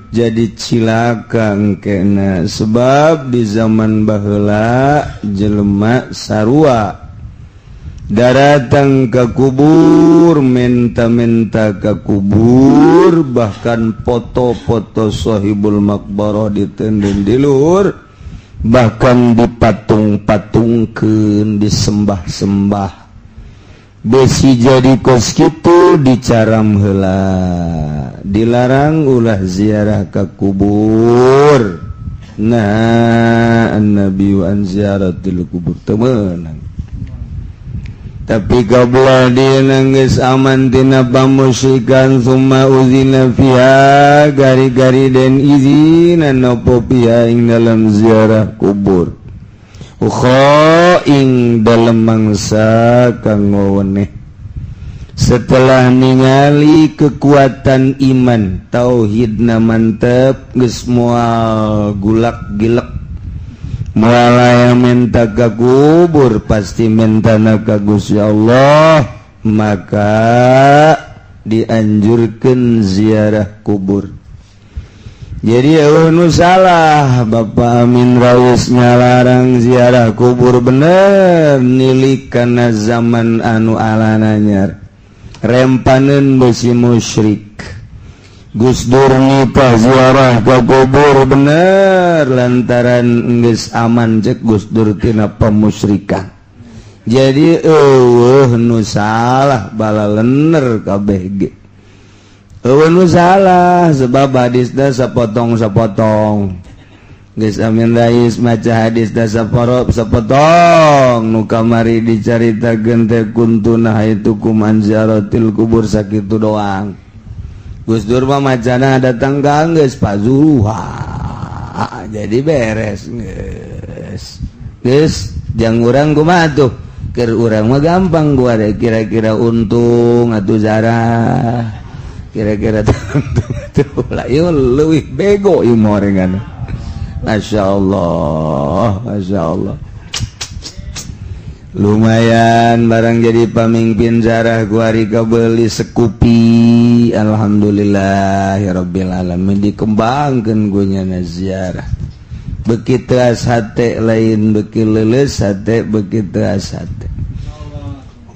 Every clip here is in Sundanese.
Jadi cilaka kena, sebab di zaman baheula jelema sarua daratang ke kubur, menta-menta ke kubur, bahkan foto-foto sohibul makbarah ditenden di luhur, bahkan dipatung-patungkeun, disembah-sembah. Besi jadi kos kitu dicaram heula, dilarang ulah ziarah ke kubur. Nah, Nabi an ziaratil kubur temenang, tapi qabla geus aman tina pamusyrikan. Summa uzina fiha, gari-gari den izinan apa fiha ing dalam ziarah kubur, ukhra ing dalam mangsa kang weweneh. Setelah ningali kekuatan iman tauhidna mantep, geus moal gulak gilek, moal yang minta ke kubur, pasti minta ka Gusti Allah, maka dianjurkan ziarah kubur. Jadi nu salah Bapak Amin Rais ngalarang ziarah kubur, bener nilik karena zaman anu alananyar rempanen besi musyrik. Gus Dur nitah ziarah ke kubur, bener lantaran geus aman cek Gus Dur tina pemusyrikan. Jadi eueuh nu salah, balalenner kabeh ge eueuh nu salah, sebab hadis da sapotong-sapotong. Geus Amin Rais maca hadis da saporop sapotong, nu kamari dicaritakeun teh kuntu nahaitukum an ziaratil kubur, sakitu doang. Gus Dur mah macana datang ka geus pazuruha, jadi beres geus. Geus jang urang kumaha tuh? Keur urang mah gampang, gua deh kira-kira untung atuh zarah, kira-kira tuh lah, ieu leuwih bego ieu mah orengan. Masya Allah, Masya Allah, lumayan barang jadi pamimpin zarah kuari kabeli Scoopy. Alhamdulillah ya Rabbil alamin, dikembangkan gunya ziarah begitu hate lain beki leuleus hate, begitu hate.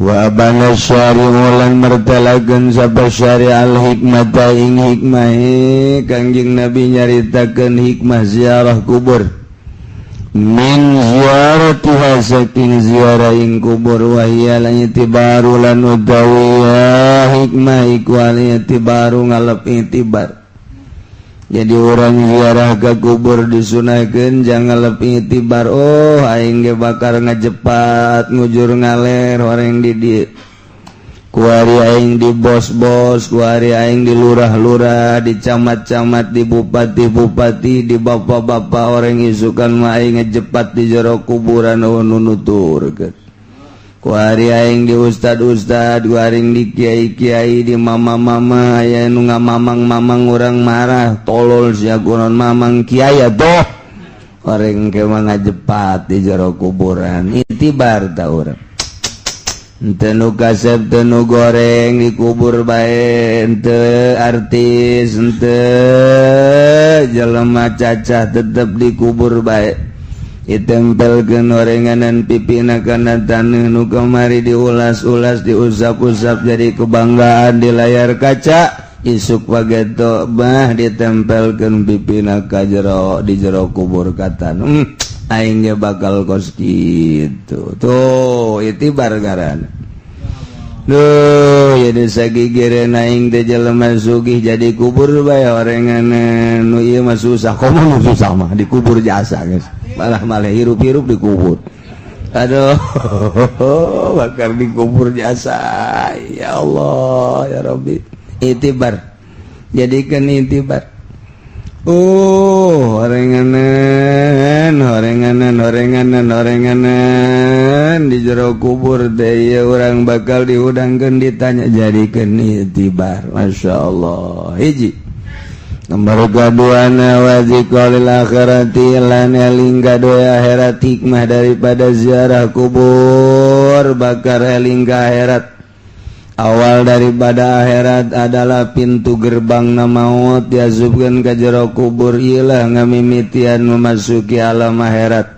Wa abana syari'u lan mertelakeun sapa syari al hikmata ing hikmah. Kangjeng Nabi nyaritakeun hikmah ziarah kubur, min ziaratiha saking ziarah ing kubur, wa hiya lan itibaru lan utawi hikmah iku al itibaru ngalep itibar. Jadi orang ziarah ke kubur disunahkeun jangan ngalep itibar. Oh, aing ge bakal ngajepat ngujur ngaler orang di di kuari aing di bos-bos, kuari aing di lurah-lurah, di camat-camat, di bupati-bupati, di bapak-bapak, orang isukan mah aing ngejepat di jero kuburan. Oh, nunuturkeun kuari aing di ustad-ustad, kuari di kiai-kiai, di mama-mama. Aya nu ngamamang-mamang, urang marah, "Tolol sia, kunaon mamang kiai atuh?" Orang ke mah ngajepat di jero kuburan, itibar ta urang. Henteu nu kasep, teu nu goreng dikubur bae, henteu artis, henteu jelema cacah, tetep dikubur bae, ditempelkeun orenganan pipina kana taneuh. Nu kamari diulas-ulas, diusap-usap, jadi kebanggaan di layar kaca, isuk pageto bah ditempelkeun pipina ka jero, di jero kubur katan. Aing ge bakal kos kitu tuh, itibar ngaranna. Duh, jadi sagigireun aing teh jelema sugih, jadi kubur bae orenganan. Nu ieu mah susah, komo nu susah mah dikubur jasa geus. Malah malah hirup-hirup dikubur. Aduh, bakal dikubur jasa. Ya Allah, ya Rabbi. Itibar. Jadikan itibar. Oh, orenganan, orenganan, orenganan, orenganan di jero kubur teh ieu urang bakal dihudangkeun, ditanya, jadikeun itibar. Masya Allah. Hiji. Nomor kaduana wa dzikril akhirati lan eling kadua akhirat. Hikmah daripada ziarah kubur bakar eling ka akhirat. Awal daripada akhirat adalah pintu gerbang na maut diasupkeun ka jero kubur, ilah ngamimitian memasuki alam akhirat.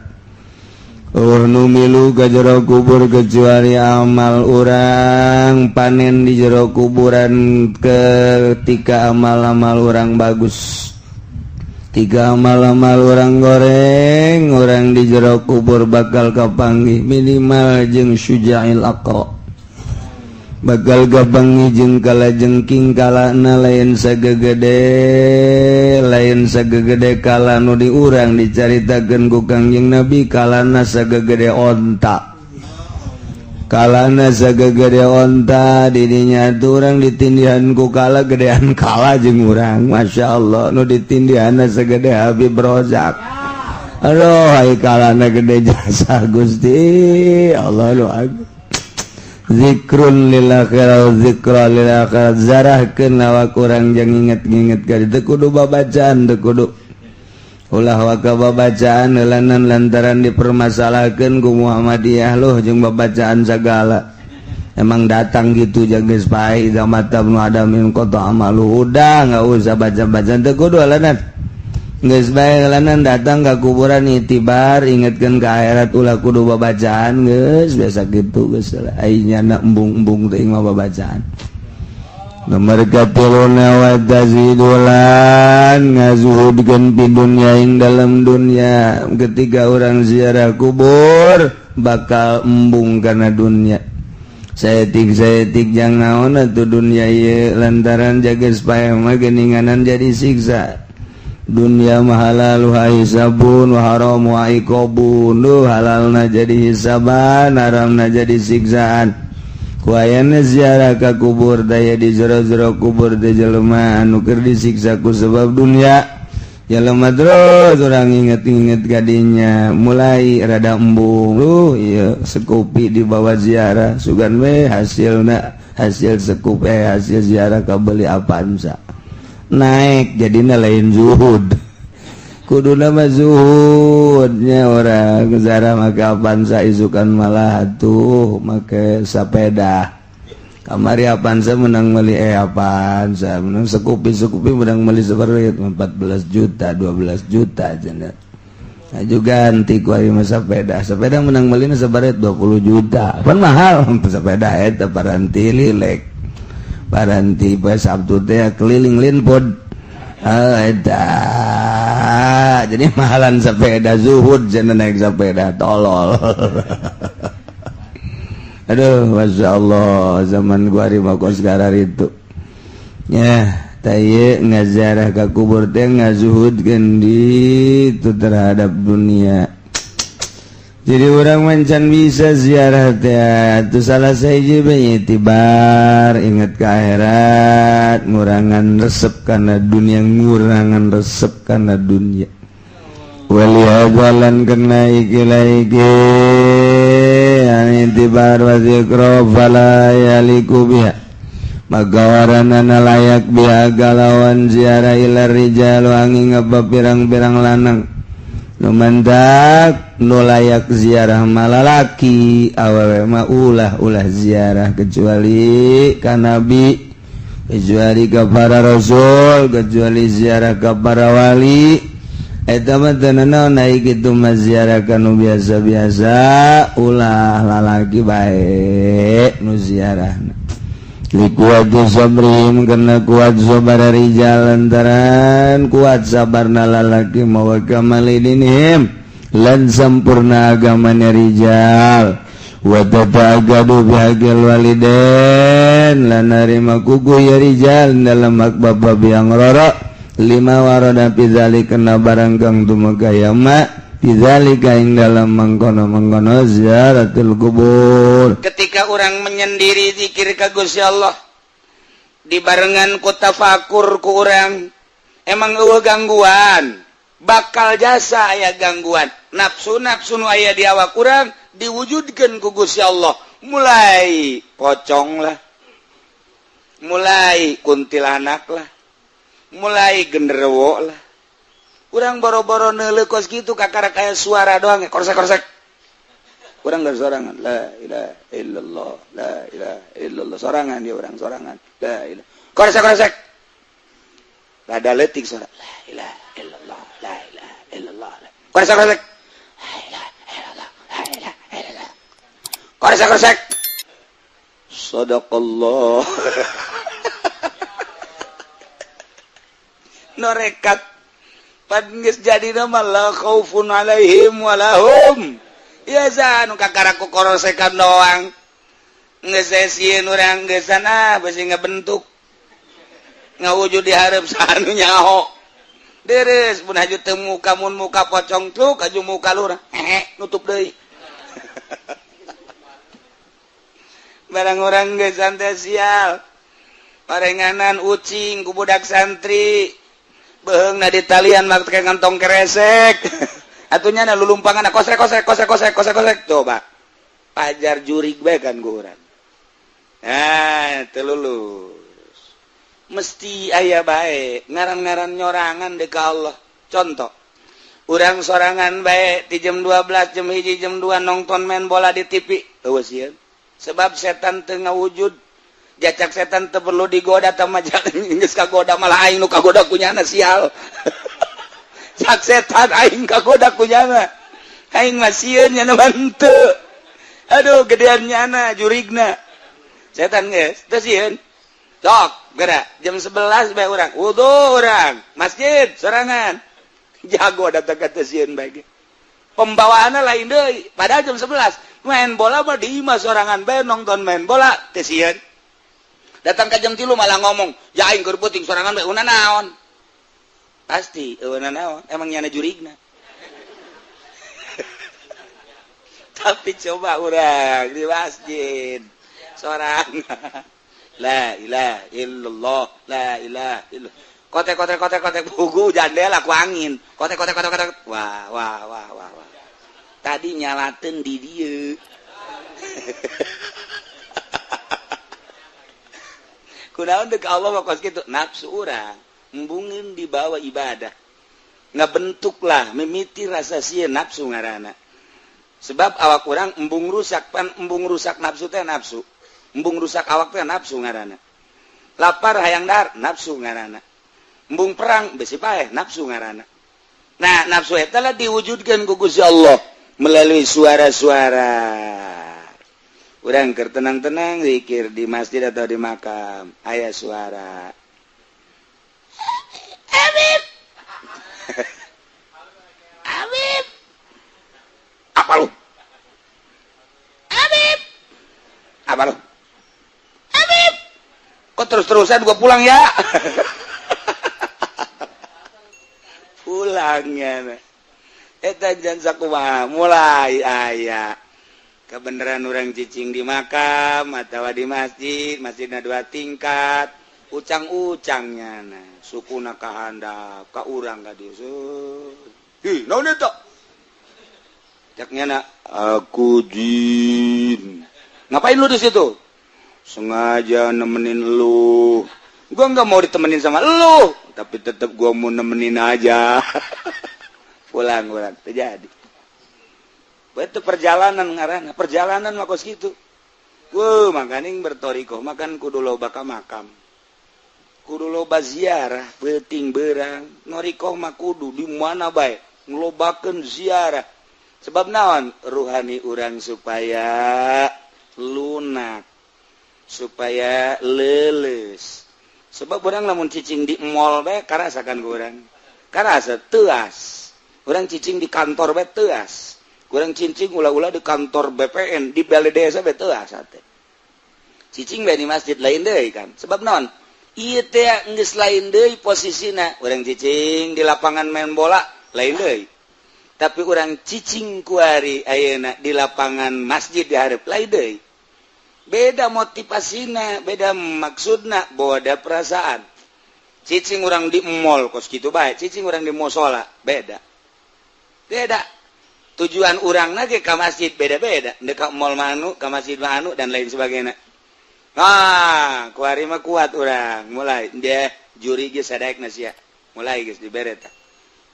Euweuh nu milu ka jero kubur kecuali amal urang. Panen di jero kuburan ketika amal-amal urang bagus, tiga amal-amal urang goreng, urang di jero kubur bakal kapanggih minimal jeung Syuja'il Aqra, bakal kapanggih jeung kalajengking. Kalana lain sagegede, lain sagegede kala nu di urang dicaritakeun ku Kangjeng Nabi, kalana sagegede onta, kalana sagegede onta. Didinya tuh urang ditindihan ku kala, gedean kala jeung urang. Masya Allah, nu ditindihan segede Habib Rozak. Aduh, hai kalana gede jasa Gusti Allah nu agung. Zikrun lil akhirah, zikra lil akhirah, zarahkeun awak urang jang inget-inget ka ditu. Kudu babacaan teu kudu, ulah waka babacaan heulanan lantaran dipermasalahkeun ku Muhammadiyah loh jeung babacaan sagala. Emang datang gitu geus paeh, idza mata ibnu adam inqata amalu. Udah, nggak usah baca-baca, teu kudu heulanan, geus bae heulanan. Datang ka kuburan, itibar, ingetkeun ka akhirat, ulah kudu babacaan, geus biasa gitu geus. Ai nyana embung-embung teuing mah babacaan. Nomor katiluna, wa tazidulan ngazuhudkeun fi dunya ing dalam dunia. Ketika orang ziarah kubur bakal embung karena dunia saeutik saeutik, jang naon atuh dunia ieu, lantaran jaga supaya mah geuninganan jadi siksa. Dunia mah halaluha hisabun wa haramuha iqobun. Duh, halalna jadi hisaban, haramna jadi siksaan. Ku ayana ziarah ka kubur daya di jero-jero kubur teh jelema anu keur disiksa ku sebab dunia. Jelema terus urang inget-inget kadinya mulai rada embung. Duh, ieu Scoopy dibawa ziarah, sugan we hasilna, hasil Scoopy, hasil ziarah kabeli Avanza naik, jadinya lain zuhud. Kudu nama zuhudnya orang ziarah make Avanza, isukan malah tuh make sepeda. Kamari Avanza menang beli, eh, Avanza menang Scoopy, Scoopy menang beli seperti 14 juta, 12 juta cenah. Nah, juga ganti ku mah sepeda, sepeda menang beli sebaret 20 juta pan mahal sepeda eta, paranti lilek, paranti pas Sabtu teh keliling linpod. Ah, eta jadi mahalan sepeda. Zuhud cenah naik sepeda, tolol. Aduh, masya Allah, zaman gua mah kos itu ya taye. Ngaziarah ka kubur teh ngazuhudkeun di itu terhadap dunia. Jadi orang mancan bisa ziarah teh itu salah sahiji itibar, ingat ke akhirat, ngurangan resep karena dunia, ngurangan resep karena dunia. Wali kena iki iki itibar wa zikra fala yaliku biha, magawaranana layak biha galawan ziarah illa rijal, angin apa pirang-pirang lanang. Nu mantak nu layak ziarah malalaki, awewe mah ulah ulah ziarah kecuali ka nabi, kecuali ka para rasul, kecuali ziarah ka para wali. Eta mah teu nanaon. Naik itu mah ziarah kanu biasa-biasa ulah, lalaki bae nu ziarah. Likuwati sabrihim, karena kuat sabar rijal, lantaran kuat sabarna lalaki, mawa kamalidinihim, lan sempurna agamanya rijal. Wa tata'aggadu bihaqil walidain, lan narima kuku ya rijal dalam hak bapa biang roro, lima warada fi dzalika, kena barang kang tumeka ya ma bidzalika ing dalam mangkono-mangkono ziaratul kubur. Ketika orang menyendiri zikir ka Gusti Allah dibarengan ku tafakur ku urang, emang euweuh gangguan, bakal jasa aya gangguan nafsu. Nafsu nu aya di awak urang diwujudkeun ku Gusti Allah, mulai pocong lah, mulai kuntilanak lah, mulai genderuwo lah. Kurang boro-boro neuleuh kos kitu, kakara kayak suara doang ya, korsek korsek. Urang keur sorangan la ilaha illallah la ilaha illallah sorangan dia urang sorangan la ilaha koresek koresek rada leutik suara la ilaha illallah la ilaha illallah koresek koresek la ilaha illallah la ilaha illallah koresek koresek sadaqallah. Norekat pan geus jadi nama la khaufun alaihim walahum ya zanu kakara ku korosekan doang geus sieun urang geus sana beusi ngabentuk ngawujud di hareup sanu nyaho deres mun haju teu muka mun muka pocong truk haju muka lurah hehe nutup deui. Barang urang geus santai sial parenganan ucing ku budak santri beheungna di talian make kantong keresek atunya na lulumpangan kosrek kosrek kosrek kosrek kosrek kosrek coba pajar jurig bae kan ku urang. Nah teu lulus mesti aya bae ngaran-ngaran nyorangan deuk ka Allah. Contoh urang sorangan bae ti jam 12 jam 1 jam 2 nonton main bola di TV eueuh sieun sebab setan teu ngawujud jacak setan teu perlu digoda tama geus kagoda malah aing nu kagoda kunyana sial. Cak setan aing kagoda kunyana aing mah sieun nya mah henteu aduh gedean nyana jurigna setan geus teu sieun sok geura jam 11 bae urang wudu urang masjid sorangan jago datang ka teu sieun bae pembawaanna lain deui padahal jam 11 main bola mah di imah sorangan bae nonton main bola teu sieun. Datang ke jam 3 malah ngomong, ya aing keur peuting sorangan bae una naon. Pasti eueuna naon, emang nyana jurigna. Tapi coba urang di masjid sorangan. La ilaha illallah, la ilaha illallah. Kotek kotek kotek kotek bugu jandela ku angin. Kotek kotek kotek kotek. Wah wah wah wah wah. Tadi nyalateun di dieu. Kunaon deuk Allah mah kos kitu nafsu urang embungeun dibawa ibadah ngabentuklah mimiti rasa sieun nafsu ngaranna sebab awak urang embung rusak pan embung rusak nafsu teh nafsu embung rusak awak teh nafsu ngaranna lapar hayang dahar nafsu ngaranna embung perang besi paeh nafsu ngaranna. Nah nafsu eta lah diwujudkeun ku Gusti Allah melalui suara-suara. Urang keur tenang-tenang zikir di masjid atau di makam aya suara Habib Habib apa lu Habib apa lu Habib kok terus-terusan gua pulang ya. Pulangnya eta jan sakumaha mulai aya kebenaran orang cicing di makam atau di masjid, masjidna dua tingkat, ucang-ucangnya nah sukuna kahandap ka urang ka dieu. Hi, naon eta? Cak nyana, aku jin. Ngapain lu di situ? Sengaja nemenin lu. Gua nggak mau ditemenin sama lu, tapi tetap gua mau nemenin aja. Pulang-pulang terjadi. Itu perjalanan ngaranna, perjalanan mah kos kitu. Wuh, makaning bertorikoh makan kudu loba ka makam. Kudu loba ziarah, peuting beurang. Norikoh mah kudu di mana bae ngelobakeun ziarah. Sebab naon? Ruhani urang supaya lunak, supaya leuleus. Sebab urang lamun cicing di mall bae karasakan ku urang. Karasa teuas. Urang cicing di kantor bae teuas. Kurang cincing ulah-ulah di kantor BPN di balai desa bae teuas hate. Cicing bae di masjid lain deui kan. Sebab naon? Ieu teh geus lain deui posisina. Urang cicing di lapangan main bola lain deui. Tapi urang cicing kuari ayeuna di lapangan masjid di hareup lain deui. Beda motivasina, beda maksudna, beda perasaan. Cicing urang di mall kos kitu bae, cicing urang di musola beda. Beda. Tujuan urang lagi ke masjid beda-beda, dekat mall manu, ke masjid manu dan lain sebagainya. Ah, kuari mah kuat urang, mulai dia juri geus sadaekna sia. Mulai geus dibere tah.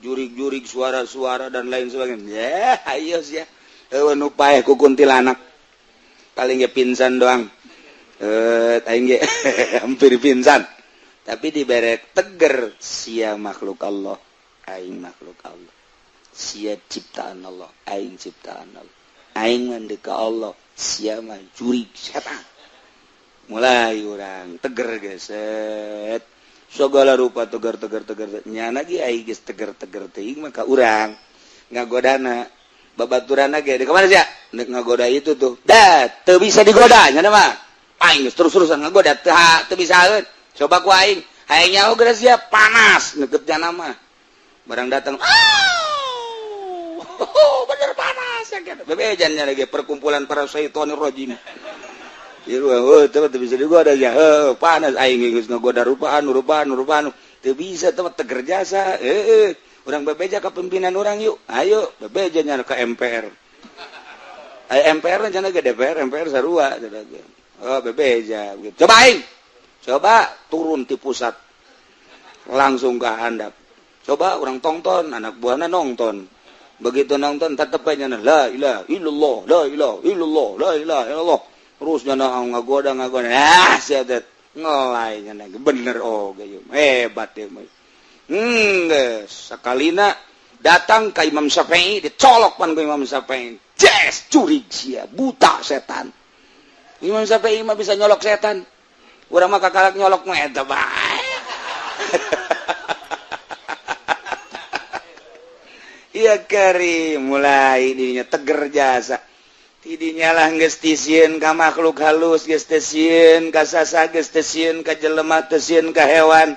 Jurig-jurig suara-suara dan lain sebagainya. Ya, ayo sia. Eueuh nu paeh ku kuntilanak. Paling ge pingsan doang. Aing ge hampir pingsan. Tapi dibere teger sia makhluk Allah, aing makhluk Allah. Sia ciptaan Allah, aing ciptaan Allah. Aing mah deuk ka Allah, sia mah jurig setan. Mulai urang teger geset. Segala rupa teger teger teger nyana ge aing geus teger-teger teuing maka urang ngagodana babaturana ge di kamana sia nek ngagoda itu tuh dah teu bisa digoda nyana mah aing geus terus-terusan ngagoda teu teu bisaeun coba ku aing hayang nyaho geus sia panas neukeut nyana mah barang datang oh bener panas ya kan bebejan nya lagi perkumpulan para syaitonir rajim. Oh, teu bisa digoda ya. Heuh, panas aing geus ngagoda rupaan rupaan rupaan teu bisa teu teger jasa. Heuh, urang bebeja ka pimpinan urang yuk. Ayo bebeja nya ka MPR. Ayo MPR cenah ge DPR, MPR sarua cenah ge. Oh, bebeja. Coba aing. Coba turun ti pusat. Langsung ke handap. Coba urang tongton, anak buahna nonton. Begitu nonton tetep aja la ilaha illallah, la ilaha illallah, la ilaha illallah. Terus nyana ngagoda ngagoda ah sia teh ngelai nyana bener oh ge hebat ieu mah. Geus sakalina datang ka Imam Syafi'i dicolok pan ku Imam Syafi'i. Jes curig sia buta setan. Imam Syafi'i mah bisa nyolok setan. Urang mah kakalak nyolok mah eta bae. Iya kari mulai dirinya teger jasa. Tidinya lah geus tisieun ka makhluk halus, geus teu sieun ka sasa, geus teu sieun ka jelema, teu sieun ka hewan.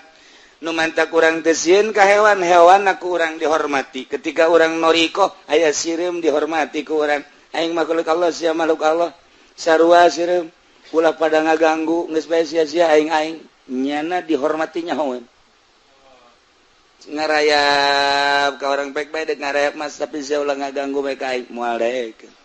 Nu manta kurang teu sieun ka hewan, hewan aku urang dihormati. Ketika urang noriko aya sireum dihormati ku urang. Aing makhluk Allah, sia makhluk Allah. Sarua sireum, ulah pada ngaganggu, geus bae sia-sia aing-aing. Nyana dihormati nyahoeun. Ngarayap ka orang baik bae dek ngarayap mas tapi sia ulah ngaganggu bae ka aing moal daek.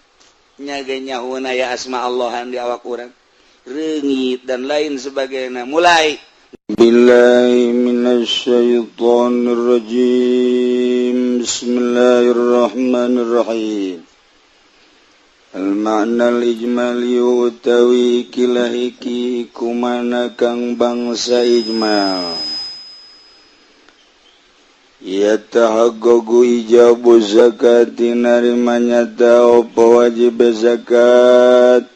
Nyage nyahoeun aya asma Allahan di awak urang reungit dan lain sebagainya mulai billahi minasyaitonir rajim. Bismillahirrahmanirrahim. Al-ma'na al-ijmali utawi ikilah iki kumana kang bangsa ijmal ya tahaggogu ijabu zakati narima nyata apa wajib zakat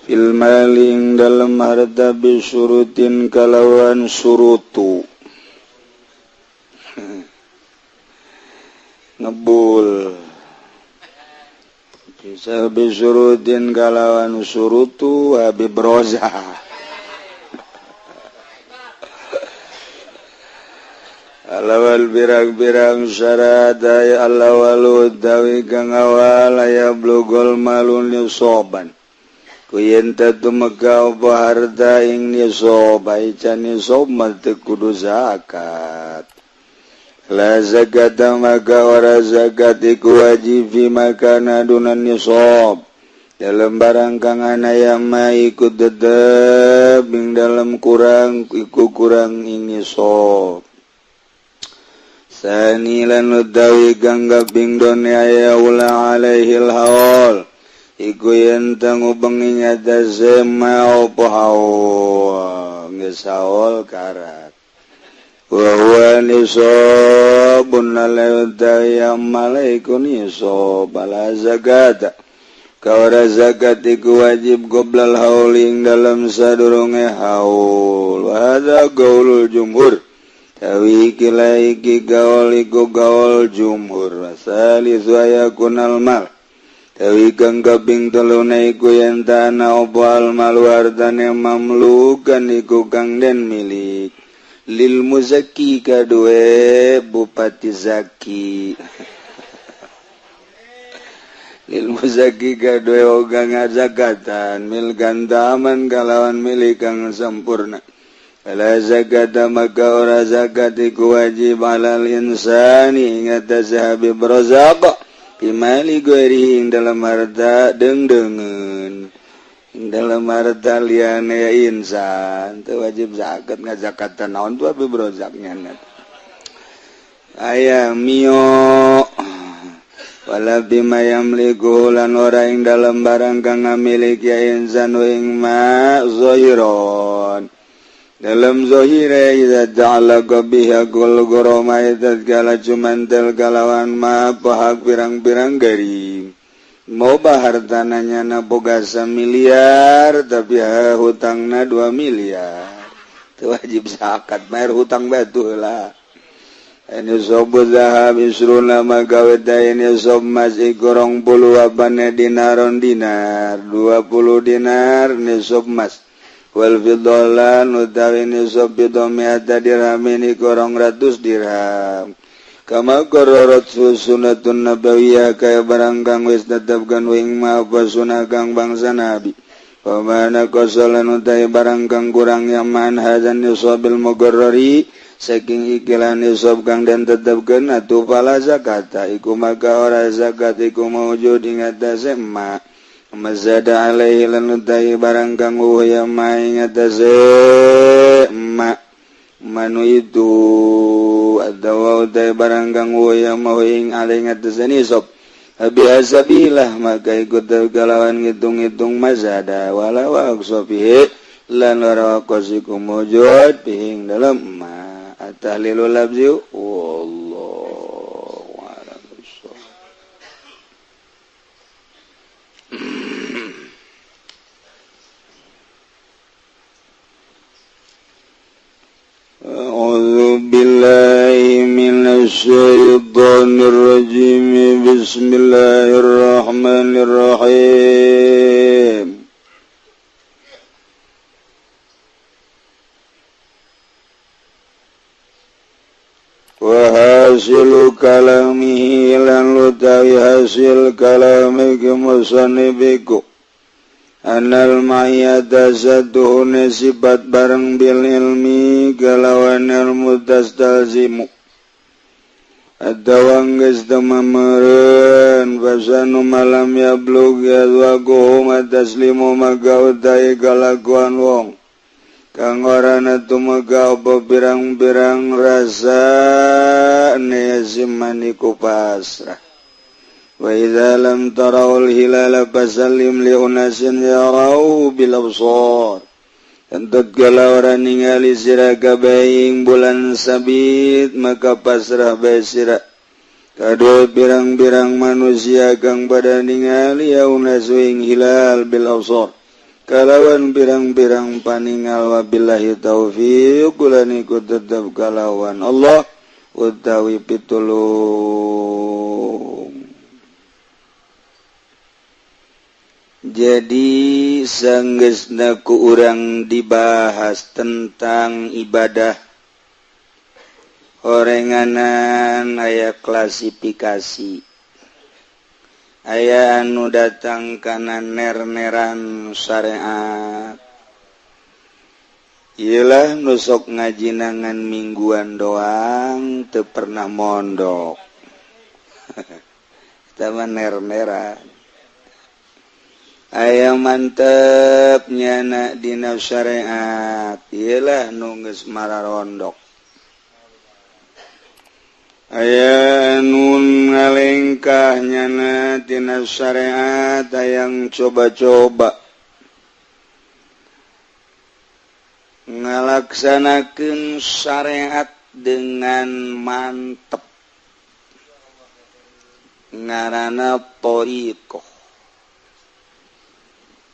fil mali ing dalem harta bisurutin kalawan surutu ngebul bisa bisurutin kalawan surutu Habib Roza. Alawal birang-birang syarat ay alawalu dawi kang awal aya blugol malun nisoban ku yen teu tumeka apa harta ing nisob ai can nisob mah teu kudu zakat. La zakata maka ora zakat iku wajib fi makana dunan nisob dalam barang kang anaya ma iku tetep ing dalam kurang iku kurang ing nisob. Sani lan utawi kang kaping done aya ula alaihil haul iku yen ngubengi nyata sema apa haul geus haul karat wa huwa nisabun utawi amal iku nisab bala zakat ka ora zakat iku wajib qoblal haul ing dalem sadurunge haul wa hadza qaulul jumhur. Tawi iki iki gaul iku gaul jumhur salisu ayakunal mal tawi kang kaping teluna iku yen tanah apa al mal hartane mamlukan iku kang den milik lil muzakki kadue bupati zaki lil muzakki kadue oga ngazakatan mil gantaman kalawan milik kang sampurna. Fala zakata maka ora zakat iku wajib alal insani ing atas Habib Razak bimali ghairihi ing dalam harta deung-deungeun ing dalam harta liyane insan teu wajib zakat ngazakatan naon tuh Habib Razak nya aya mio Wala bima yamliku lan ora ing dalem barang kang ngamiliki insanu ing ma zahiron dalam zahire idza ta'allaqa biha gul gurama idza kala cumantel kalawan ma pahak pirang-pirang garing mau hartananya na boga miliar tapi hutangna 2 miliar itu wajib zakat bayar hutang batu lah. Ini sobu zahab isruna magawe ini sob masih gorong puluh apane dinaron dinar 20 dinar nisab mas wal fiddolan utawi nisab fiddah mi'ata dirhamin iku 200 dirham kama qararat sunnatun nabawiyah kaya barang kang wis tetepkeun ing ma apa sunah kang bangsa nabi wa mana qasalan utawi barang kang kurang yaman hadzan nisabil mugarrari saking ikilan nisab kang den tetepkeun atuh fala zakata iku maka ora zakat iku maujud ing atase ma mazada alaihi lan utai barang kang ya ma ing atase ma manu itu atawa utai barang kang ya ma ing alaihi atase nisab bihasabilah maka ikut kalawan ngitung-ngitung mazada wala wa aqsafihi lan ora qasiku mujud ping dalem ma atahlilul labzi wallahu a'lam bissawab. A'udzu billahi minasy syaithanir rajim. Bismillahirrahmanirrahim. Wa hasilu kalamihi lan utawi hasil kalamihi musannibiku anal ma'iyata saduhune sifat bareng bil ilmi kalawan ilmu tastalzimu atawang geus temameureun fasanu malam yablug yadwaguhum taslimu maka utai kalakuan wong kang ora tumega apa pirang-pirang rasa nesimaniku pasrah. Wa idza lam tarawul hilala fasallim li unasin yarauhu bil absar. Entut gala ora ningali sira kabeh bulan sabit maka pasrah bae sira kadue pirang-pirang manusia kang pada ningali ya unasu ing hilal bil absar kalawan pirang-pirang paningal. Wabillahi taufiq lan iku tetep kalawan Allah utawi pitulung. Jadi sanggeusna ku urang dibahas tentang ibadah orenganan aya klasifikasi aya anu datang kana ner-neran syariat iyalah nu sok ngajinangan mingguan doang teu pernah mondok. Eta mah ner-neran. Aya mantep nyana dina syariat iyalah nu geus mararondok. Aya nu ngalengkah nyana dina syariat hayang coba-coba ngalaksanakeun syariat dengan mantep ngaranna thariqah.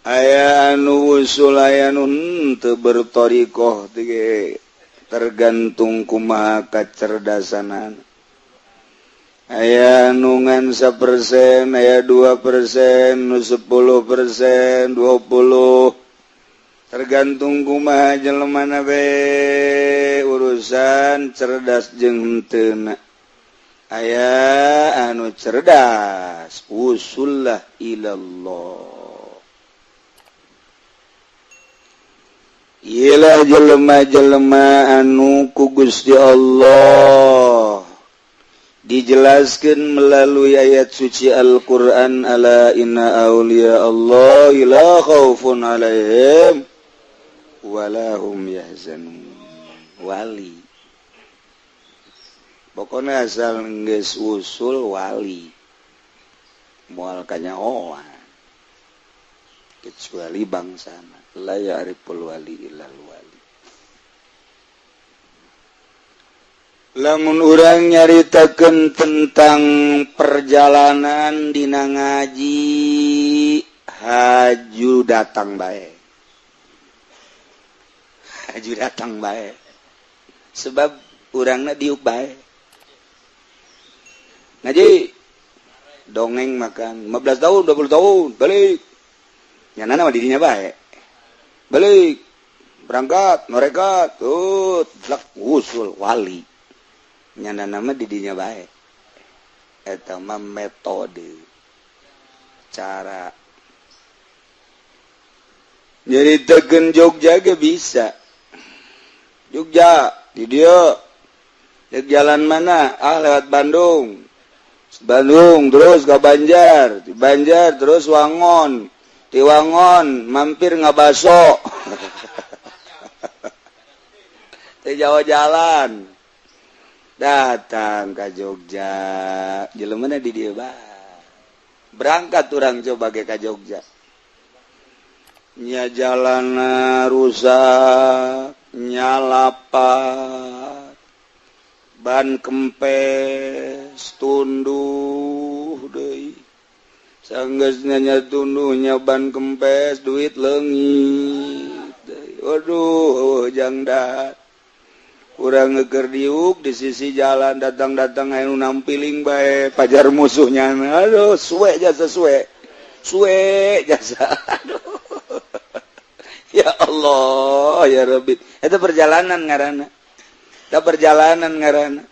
Aya anu usul aya nu henteu berthariqah tergantung kumaha kacerdasanana. Aya nu ngan 1%, aya 2%, nu 10%, 20, tergantung kumaha jelemana be urusan cerdas jeung henteuna. Aya anu cerdas usullah ilallah. Iyalah jelema-jelema anu ku Gusti Allah dijelaskan melalui ayat suci Al-Qur'an, ala inna auliya Allah la khaufun alaihim wala hum yahzanun. Wali pokoknya asal geus usul wali. Moal kanyahoan kecuali bangsana la ya'riful wali illal wali. Lamun urang nyaritakeun tentang perjalanan dina ngaji haju datang bae. Haju datang bae. Sebab urangna diuk bae. Ngaji dongeng makan 15 tahun 20 tahun balik. Nyanana mah dirinya bae. Balik berangkat mereka tuh lek usul wali. Nyana nama didinya baik eta mah metode cara nyaritakeun Jogja ge bisa. Jogja di dieu dek jalan mana, ah lewat Bandung, Bandung terus ke Banjar, di Banjar terus Wangon, di Wangon mampir ngabaso teh jauh jalan datang ke Jogja, jelemana di dieu bae. Berangkat urang coba ge ka Jogja. Nya jalana rusak, nya lapat, ban kempes, tunduh deui. Sanggeusna nya tunduhnya ban kempes, duit leungit deui. Waduh, jang dat. Urang ngeker diuk di sisi jalan datang-datang anu nampiling bae pajar musuhnya. Aduh, suwe jasa suwe. Suwe jasa. Aduh. Ya Allah, ya Rabbi. Itu perjalanan ngaranna. Itu perjalanan ngaranna.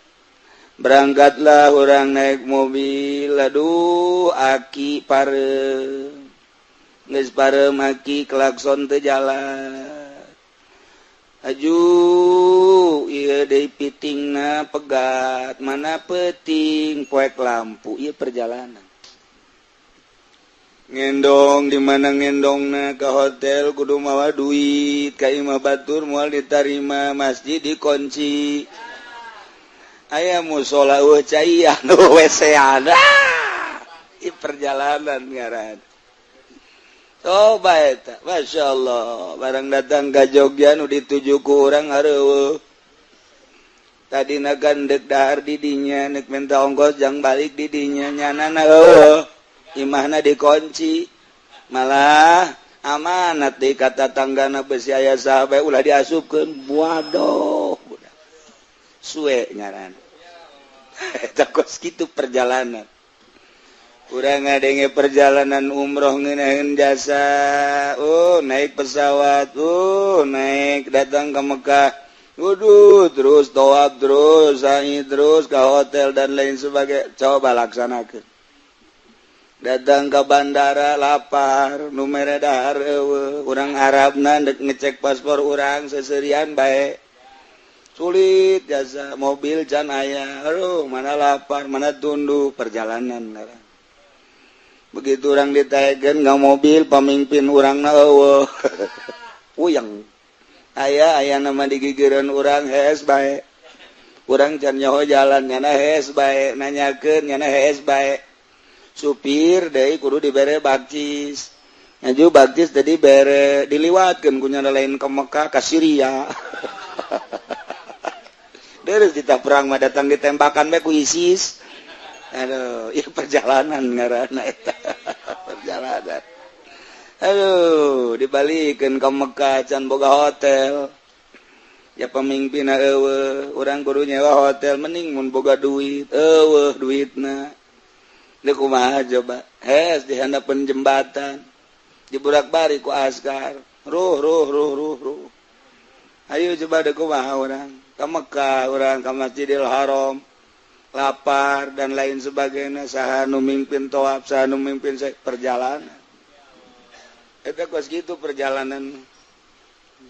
Berangkatlah orang naik mobil, aduh aki pareum. Geus pareum aki klakson teu jalan. Aju ieu deui pitingna pegat, mana peuting poek lampu, ieu perjalanan. Ngendong di mana ngendongna ke hotel kudu mawa duit, ka imah batur moal ditarima, masjid dikunci. Aya musola eueuh cai anu WC-an. Ieu perjalanan ngaran. Coba eta, Masya Allah, barang datang ke Jogja nu dituju ku urang areueuh. Tadina kan deuk dahar di dinya, neuk minta ongkos jang balik di dinya, nyanana eueuh. Imahna dikunci. Malah amanat deui ka tatanggana besi aya saha bae ulah diasupkeun. Waduh, budak. Suwe ngaran. Eta kos kitu perjalanan. Urang ngadenge perjalanan umroh ngeunaheun jasa, naik pesawat, naik datang ke Mekah, waduh, terus tawaf terus, sa'i terus ke hotel dan lain sebagainya. Coba laksanakeun. Datang ke bandara lapar, nu mere dahar eueuh, urang Arabna dek ngecek paspor urang seserian bae. Sulit jasa, mobil can aya, aduh, mana lapar, mana tunduh perjalanan ngaran. Begitu orang ditaekeun ka mobil pamimpin urangna eueuh. Puyeng. Aya aya nama digigireun urang hees bae. Urang can nyaho jalan nyana hees bae, nanyakeun nyana hees bae. Supir deui kudu dibere bakcis. Ngaju bakcis tadi bere diliwatkeun ku nyana lain ke Mekah ka Syria. Terus kita perang mah datang ditembakan bae ku ISIS. Aduh, ya perjalanan ngaranna eta. Perjalanan. Aduh, dibalikeun ka Mekah can boga hotel. Ya pemimpinna eueuh, urang kudu nyewa hotel mending mun boga duit, eueuh duitna. Deuk kumaha coba? Hes di handapeun jembatan. Diburak-bari ku askar. Ruh ruh ruh ruh ruh. Ayo coba deuk kumaha urang? Ka Mekah urang ka Masjidil Haram. Lapar dan lain sebagainya, saha nu mimpin tawaf, saha nu mimpin perjalanan. Eta kos kitu perjalanan.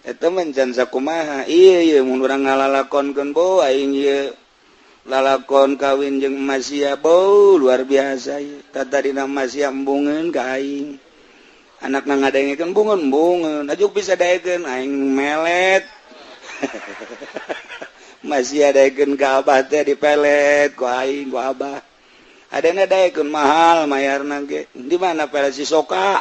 Eta mencan sakumaha. Ieu ieu mun urang ngalalakonkeun bo aing ieu lalakon kawin jeung Masia bo luar biasa ieu. Tadina Masia embungeun ka aing. Anakna ngadengekeun bungeun-bungeun, ajuk bisa daekeun aing melet. Masih daekeun ka abah teh dipelet ku aing ku abah. Adana daekeun mahal mayarna ge. Di mana versi soka?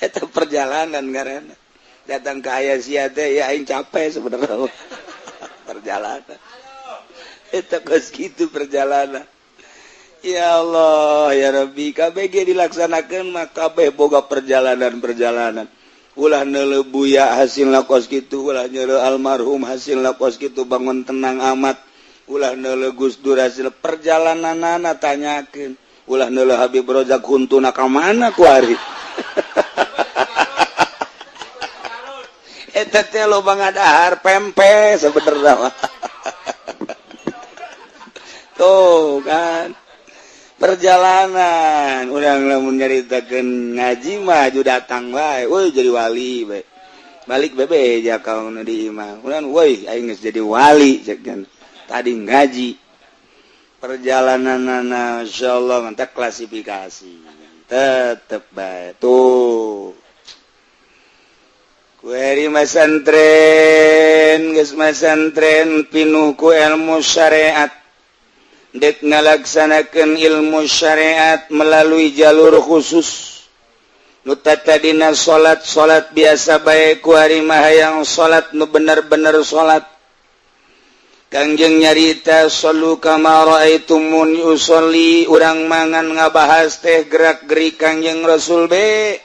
Eta perjalanan ngaranna. Datang ke aya sia teh ya aing capek sebenarnya. Perjalanan. Eta geus kitu perjalanan. Ya Allah ya Rabbi, KBG dilaksanakan mah kabeh boga perjalanan-perjalanan. Ulah neuleuh buya hasilna kos kitu, ulah neuleuh almarhum hasilna kos kitu bangun tenang amat. Ulah neuleuh Gus Dur hasil perjalananana tanyakeun. Ulah neuleuh Habib Rozak huntuna ka mana ku ari. Eta teh loba ngadahar pempe sebenarnya mah. Tuh kan. Perjalanan urang lamun nyaritakeun ngaji mah aju datang wae, euy jadi wali bae. Balik bebe ja ka nu di imah. Urang euy aing geus jadi wali cek tadi ngaji. Perjalananana insyaallah mantap klasifikasi. Tetep bae tuh. Kueri masantren geus masantren pinuh ku ilmu syariat. Dek ngalaksanakeun ilmu syariat melalui jalur khusus. Nu tadina salat-salat biasa bae ku ari mah hayang salat nu bener-bener salat. Kangjeng nyarita sallu kama raaitumuni usolli, urang mangan ngabahas teh gerak-gerik Kangjeng Rasul be.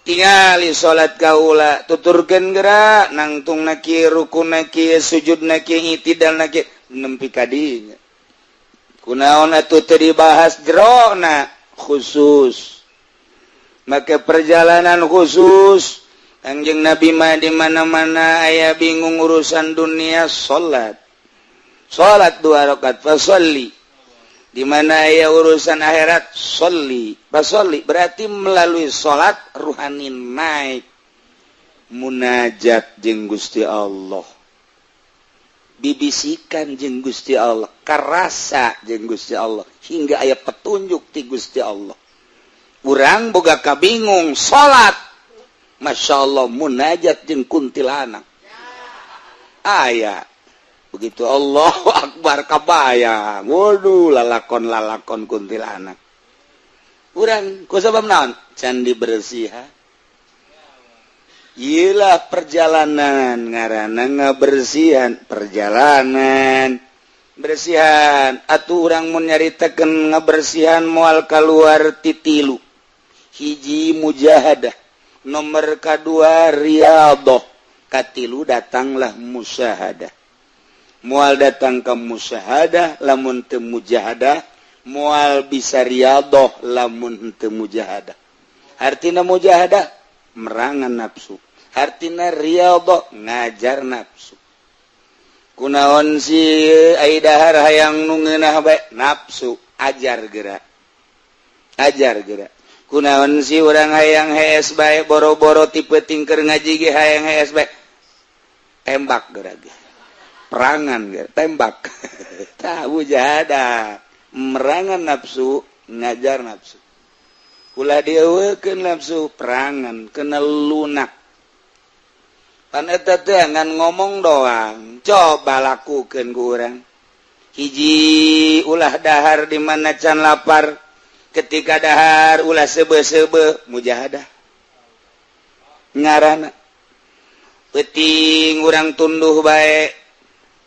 Tingali salat kaula tuturkeun gerak nangtungna kieu rukuna kieu sujudna kieu itidalna kieu nempi ka dinya. Kunaon atuh teu dibahas jerona khusus. Maka perjalanan khusus Kangjeng Nabi mah di mana-mana aya bingung urusan dunia salat. Salat 2 rakaat fasholli. Di mana aya urusan akhirat sholli. Fasholli berarti melalui salat ruhani naik munajat jeung Gusti Allah. Bibisikan jeung Gusti Allah, karasa jeung Gusti Allah hingga aya petunjuk ti Gusti Allah. Urang boga kabingung salat, Masya Allah munajat jeung kuntilanak. Aya begitu Allahu Akbar kabayang, waduh lalakon-lalakon kuntilanak. Urang ku sabab naon? Can dibersihan. Iyalah perjalanan ngaranna ngabersihan perjalanan bersihan atuh urang mun nyaritakeun ngabersihan moal kaluar ti tilu. Hiji mujahadah, nomor kadua riyadhah, katilu datanglah musyahadah. Moal datang ka musyahadah lamun teu mujahadah, moal bisa riyadhah lamun teu mujahadah. Artina mujahadah merangan nafsu. Hartina riyadhah ngajar nafsu. Kunaon si ai dahar hayang nu ngeunah bae nafsu ajar gerak. Ajar gerak. Kunaon si urang hayang hees bae boro-boro tipe tingker ngaji ge hayang hees bae. Tembak gerak ge. Perangan gerak, tembak. Tah mujahadah, merangan nafsu, ngajar nafsu. Ulah dieuweukeun nafsu perangan kena lunak. Pan eta teh ngan ngomong doang, coba lakukeun ku urang. Hiji ulah dahar di mana can lapar, ketika dahar ulah seubeuh-seubeuh mujahadah. Ngaranna peuting urang tunduh bae,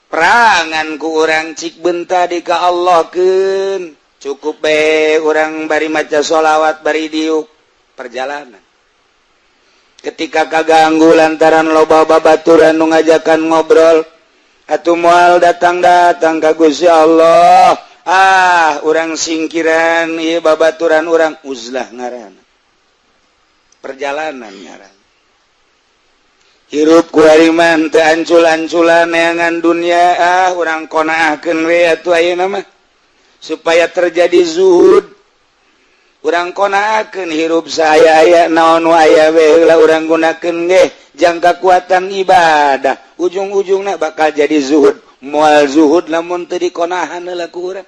perangan ku urang cik benta di ka Allahkeun. Cukup bae urang bari maca sholawat bari diuk perjalanan. Ketika kaganggu lantaran loba babaturan nu ngajakan ngobrol atuh moal datang-datang ka Gusti Allah. Ah, urang singkiran ieu babaturan urang uzlah ngaranna. Perjalanan ngaranna. Hirup ku ari mah teu ancul-anculan neangan dunia, ah urang qonaahkeun we atuh ayeuna mah supaya terjadi zuhud. Urang qonaahkeun hirup saaya-aya naon nu aya we heula urang gunakeun ge jang kakuatan ibadah. Ujung-ujungna bakal jadi zuhud. Moal zuhud lamun teu dikonahan heula ku urang.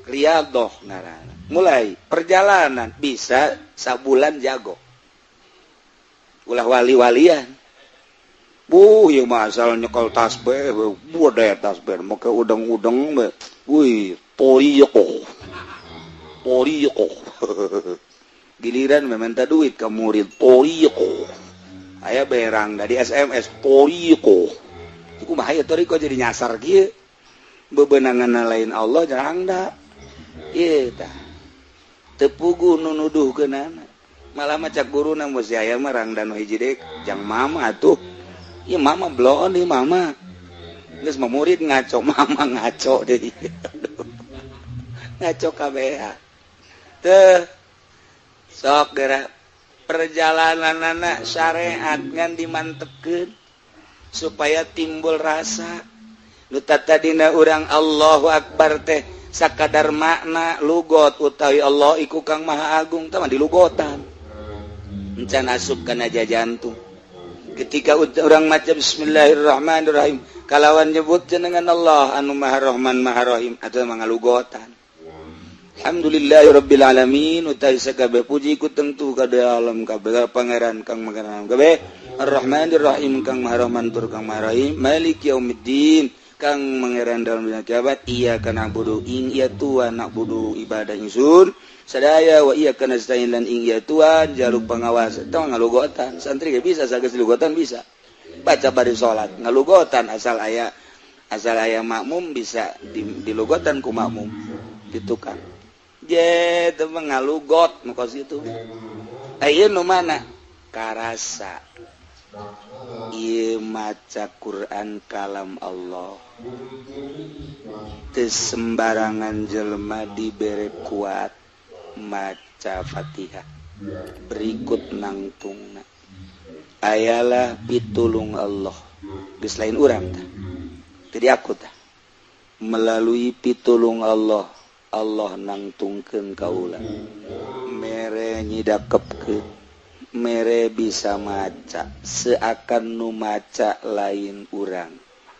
Riyadhah ngaranna. Mulai perjalanan bisa sabulan jago. Ulah wali-walian. Buh, ieu mah asal nyekel tasbih, budaya tasbih, make udeng-udeng we. Wih, toriqoh. Toriqoh. Giliran minta duit ke murid toriqoh. Aya berang dari SMS toriqoh. Kumaha ya toriqoh jadi nyasar kieu. Bebenangan lain Allah jarang da. Ieu tah. Teu puguh nu nuduhkeunana. Malah mah cak guruna mun si aya mah rangda nu hiji deui jang mama atuh. Ieu mama bloon ieu mama. Geus mah murid ngaco, mama ngaco deui. Ngaco kabeh. Teu sok geura perjalananana syariat ngan dimantepkeun supaya timbul rasa. Nu tadina urang Allahu Akbar teh sakadar makna lugot utawi Allah iku Kang Maha Agung tah mah dilugotan. Encan asup kana jantung. Ketika orang maca bismillahirrahmanirrahim kalawan nyebut jenengan Allah anu Maha Rahman Maha Rahim atau mangalugotan. Alhamdulillahirabbil alamin utawi sakabeh puji ku tentu kada alam kabeh pangeran kang pangeran kabeh Arrahmanir Rahim kang Maha Rahman tur kang Maha Rahim Maliki yaumiddin kang pangeran dalam dunia kiamat iya kana budu ing iya tuan nak budu ibadah ingsun sadaya wa iya kana nasta'in lan ing iya tuan jaluk pengawas tong ngalugotan santri ge bisa sageus lugotan bisa baca bari salat ngalugotan asal aya makmum bisa dilugotan ku makmum ditukang je teu ngalugot nu kos kitu aya nu mana karasa ieu maca Quran kalam Allah teu sembarangan jelema dibere kuat maca Fatihah berikut nangtungna ayalah pitulung Allah geus lain urang tah jadi aku tah melalui pitulung Allah Allah nangtungkeun kaula mere nyidakepkeun mere bisa maca seakan nu maca lain urang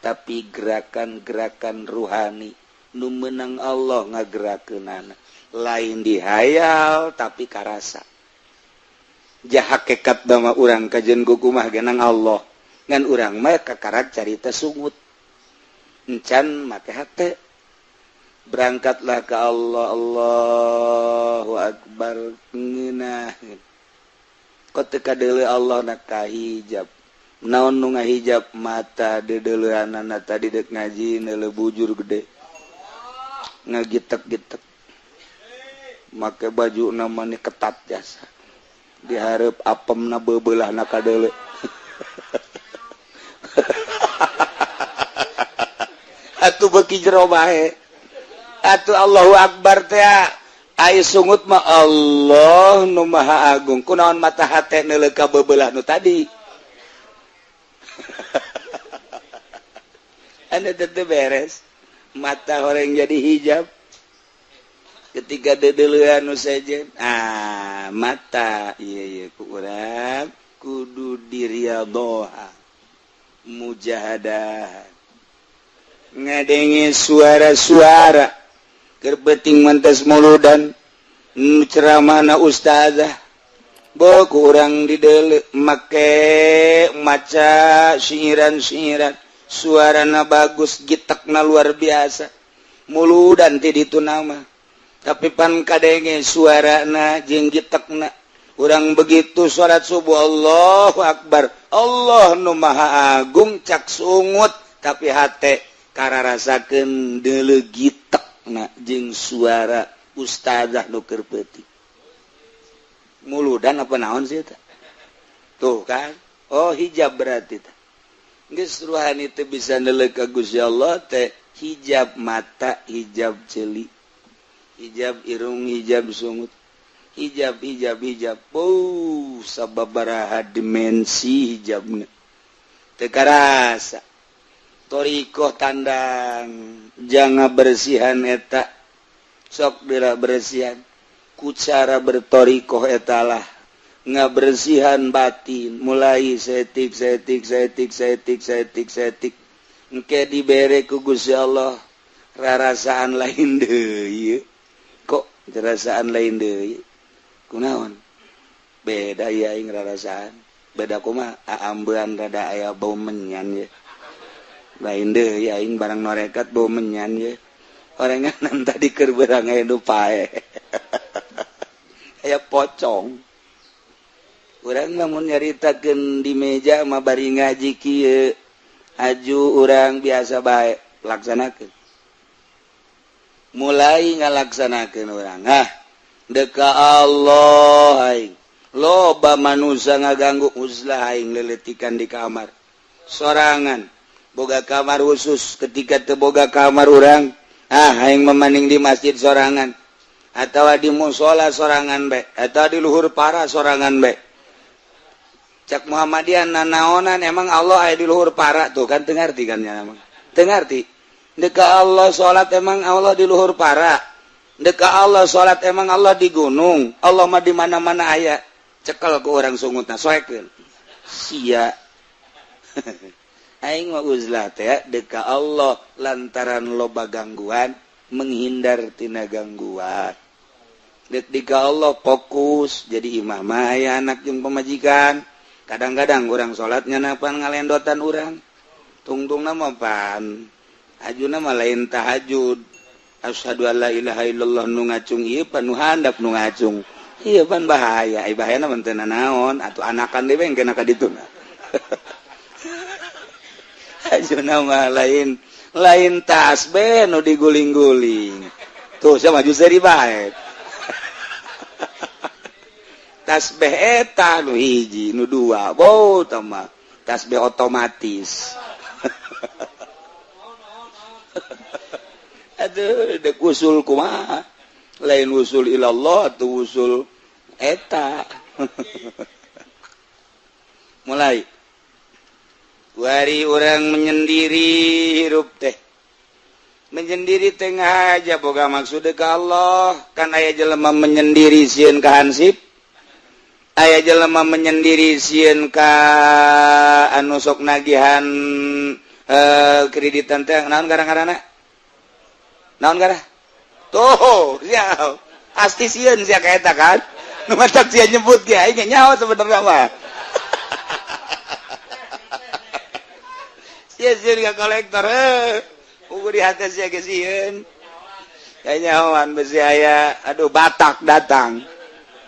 tapi gerakan-gerakan ruhani nu meunang Allah ngagerakeunana lain dihayal tapi karasa jahakekat dama urang kajen kukumah genang Allah ngan urang mah kakarak carita sungut encan make hate berangkatlah ke Allah Allahu Akbar ngeunah kok teu kadeuleu Allah na kahijab naon nu ngahijab mata deudeuleunana tadi deuk ngaji neuleu bujur gede ngagitek-gitek make baju namanya ketat jasa diharap apemna bebelah na kadeuleu atuh beuki jero bae atuh Allahu Akbar teh ai sungut mah Allah nu Maha Agung kunaon mata hate neuleuh ka bebelah nu tadi anu teu beres mata horeng jadi hijab ketika dedeleuan nu sejen ah mata ieu ieu ku urang kudu diriadhoha mujahadah ngadenge suara-suara keur beuting mantas muludan ceramahna ustazah bo ku urang dideuleu make maca siiran-siiran suarana bagus gitekna luar biasa muludan ti ditu nama tapi pan kadenge suarana jeung gitekna urang begitu salat subuh Allahu Akbar Allah nu Maha Agung cak sungut tapi hate kararasakeun deuleu gitekna jeung suara ustazah nu keur peuting muludan apa naon sih eta tuh kan oh hijab berarti teh geus ruhani teh bisa neuleuh ka Gusti Allah teh hijab mata hijab ceuli hijab irung hijab sungut hijab hijab hijab oh sababaraha dimensi hijabna teu karasa thoriqoh tandang jangan bersihan eta sok dira bersihan ku cara berthoriqoh etalah ngabersihan batin mulai setik setik setik setik setik setik engke dibere ku Gusti Allah rarasaan lain deui kok rarasaan lain deui kunaon beda ya aing rarasaan Beda kumaha aambean rada aya bau menyan ye. Lain deui aing barang norekat bau menyan ye. Orenganan tadi keur beurang aya nu pae. Aya pocong. Urang lamun nyaritakeun di meja mah bari ngaji kieu. Aju urang biasa bae laksanakeun. Mulai ngalaksanakeun urang. Ah, deka Allah aing. Loba manusia ngaganggu uzlah aing leletikan di kamar. Sorangan boga kamar khusus ketika teu boga kamar urang, ah aing memaning di masjid sorangan atawa di musola sorangan bae atau di luhur para sorangan bae. Cak Muhammadiyah nanaonan emang Allah aya di luhur para tuh kan teu ngarti kan nya emang. Teu ngarti. Deka Allah salat emang Allah di luhur para. Deka Allah salat emang Allah di gunung. Allah mah di mana-mana aya. Cekel ku urang sungutna soekeun. Sia. Aing mah uzlah teh deka Allah lantaran loba gangguan menghindar tina gangguan. Deka Allah fokus jadi imam mah aya anak jeung pamajikan. Kadang-kadang urang salatnya napan ngalendotan urang. Tungtungna mah pan. Ajuna mah lain tahajud. Asyhadu alla ilaha illallah nu ngacung ieu pan nu handap nu ngacung. Ieu pan bahaya. Ai bahayana mah teu nanaon atuh anakan deui engke ka dituna. Ajuna mah lain tasbih nu diguling-guling. Tuh sia maju seuri bae. Tasbih eta nu hiji nu dua bau tah tasbih otomatis. Aduh dek usul kumaha lain usul ilallah atau usul eta. Mulai wari urang menyendiri hirup teh menyendiri tengah aja boga maksud ka Allah kan aya jelema menyendiri sieun ka hansip. Aya jelema menyendiri sieun ka anu sok nagihan kreditan teh naon gara-garana? Naon gara? Tuh, sia. Asti sieun sia ka eta kan. Nu matak sia nyebut ge aing nyaho sebenarnya mah. Sia sieun ka kolektor heuh. Ugu di hate sia ge sieun. Kanyahoan besi aya aduh Batak datang.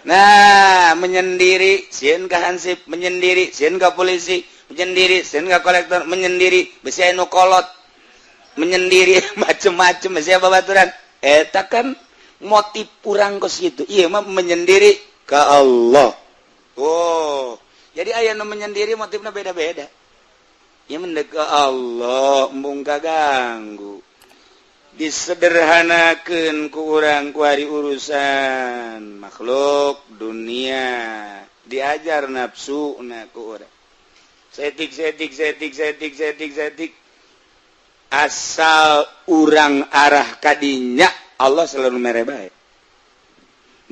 Nah, menyendiri sieun ka hansip, menyendiri sieun ka polisi, menyendiri sieun ka kolektor, menyendiri besi anu kolot. Menyendiri macem-macem besi babaturan. Eta kan motif urang kos kitu. Ieu mah menyendiri ka Allah. Oh, jadi aya nu menyendiri motifna beda-beda. Ieu mendek ka Allah, embung kaganggu. Disederhanakeun ku urang ku hari urusan makhluk dunia diajar nafsu na ku urang setik setik setik setik setik setik asal urang arah kadinya Allah selalu mere bae.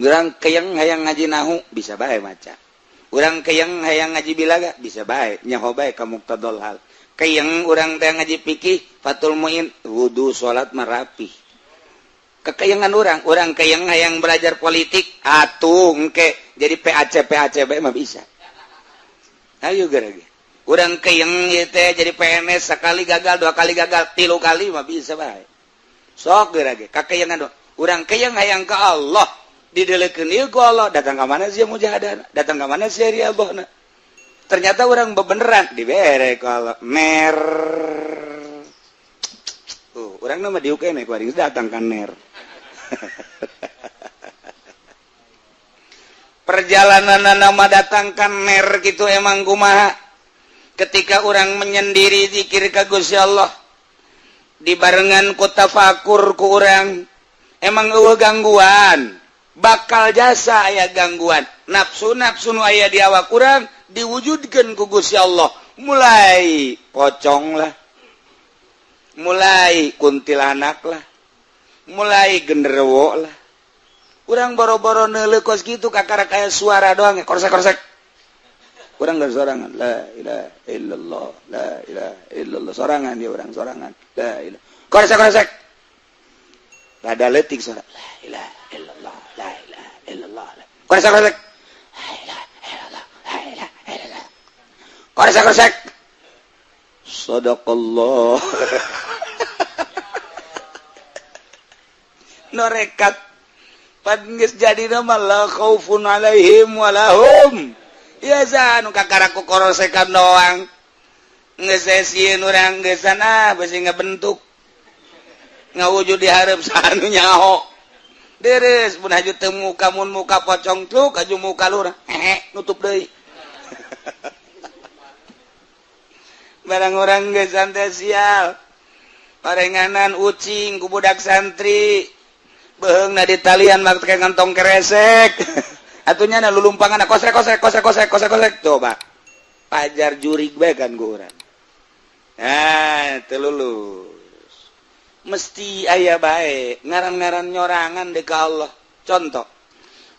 Urang keyeng hayang ngaji nahu bisa bae maca. Urang keyeng hayang ngaji bilaga bisa bae nyaho bae ka muqtadal hal. Keyeng urang teh ngaji fikih Fathul Muin wudu salat marapih. Kekeyengan urang keyeng hayang belajar politik atuh engke jadi PAC PAC bae mah bisa. Ayo gerage. Urang keyeng ieu teh jadi PNS sekali gagal, dua kali gagal, tilu kali mah bisa bae. Sok gerage kakeyengan urang keyeng hayang ka Allah didelekeun ieu ku Allah datang ka mana sia mujahadana, datang ka mana sia riadohna. Ternyata orang bebeneran dibere kalau mer tuh orang nama diukeun ku aing datang kan ner. Perjalanan nama datang kan ner gitu emang kumaha ketika orang menyendiri zikir ka Gusti Allah dibarengan ku tafakur ku urang emang eueuh gangguan bakal jasa aya gangguan nafsu-nafsu nu aya di awak urang diwujudkan ku Gusti Allah mulai pocong lah mulai kuntilanak lah mulai genderuwo lah. Urang boro-boro neuleuh kos kitu kakara kaya suara doang korsek-korsek urang geus sorangan la ilaha illallah la ilaha illallah sorangan dia urang sorangan la ilaha korsek-korsek rada leutik suara la ilaha illallah la ilaha illallah korsek-korsek. Koresek-koresek. Sadaqallah. Norekat pan geus jadi mah la khaufun alaihim walahum. Ya nu kakara ku korosekan doang. Geus sieun urang geus sana beusi ngabentuk. Ngawujud di hareup saha nu nyaho. Deres pun haju teu muka mun muka pocong tluk haju muka lurah. Hehe nutup deui. Barang orang geus santai sial. Parenganan ucing ku budak santri. Beheungna di talian make ngantong keresek. Atunya na lulumpangan kosrek kosrek kosrek kosrek kosrek kosrek coba. Pajar jurig bae kan ku urang. Ah, teu lulus. Mesti aya bae ngaran-ngaran nyorangan deuk ka Allah. Contoh,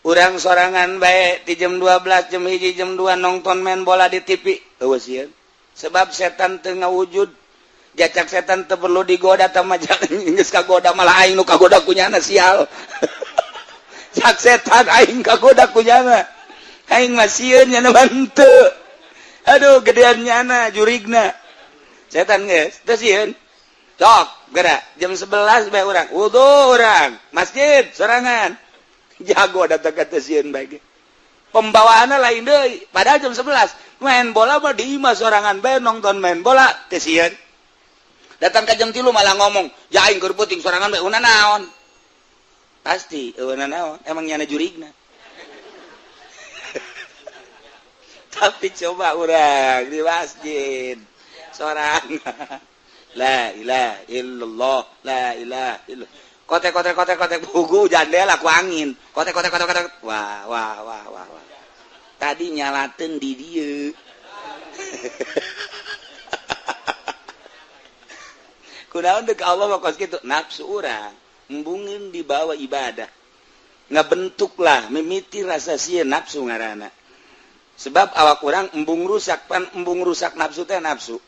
urang sorangan bae di jam 12, jam 1, jam 2 nonton main bola di TV. Eueuh sieun. Sebab setan teu ngawujud. Jacak setan teu perlu digoda tah mah geus kagoda malah aing nu kagoda kunyana sial. Cak setan aing kagoda kunyana. Aing mah sieun nyana henteu. Aduh gedean nyana jurigna. Setan geus teu sieun. Cok geura jam 11 bae urang wudu urang masjid sorangan. Jago datang ka teu sieun bae ge. Pembawaanna lain deui padahal jam 11 main bola mah di imah sorangan bae nonton main bola teu sieun. Datang ke jam 3 malah ngomong, "Ya aing keur peuting sorangan bae una naon?" Pasti eueuna naon, emang nyana jurigna. Tapi coba urang di masjid sorangan. La ilaha illallah, la ilaha illallah. Kotek kotek kotek kotek bugu jandela ku angin. Kotek kotek kotek kotek. Wah wah wah wah wah. Tadi nyalateun di dieu. Kunaon deuk Allah mah kos kitu nafsu urang embungeun dibawa ibadah. Ngabentuklah mimiti rasa sieun nafsu ngaranna. Sebab awak urang embung rusak pan embung rusak nafsu teh nafsu.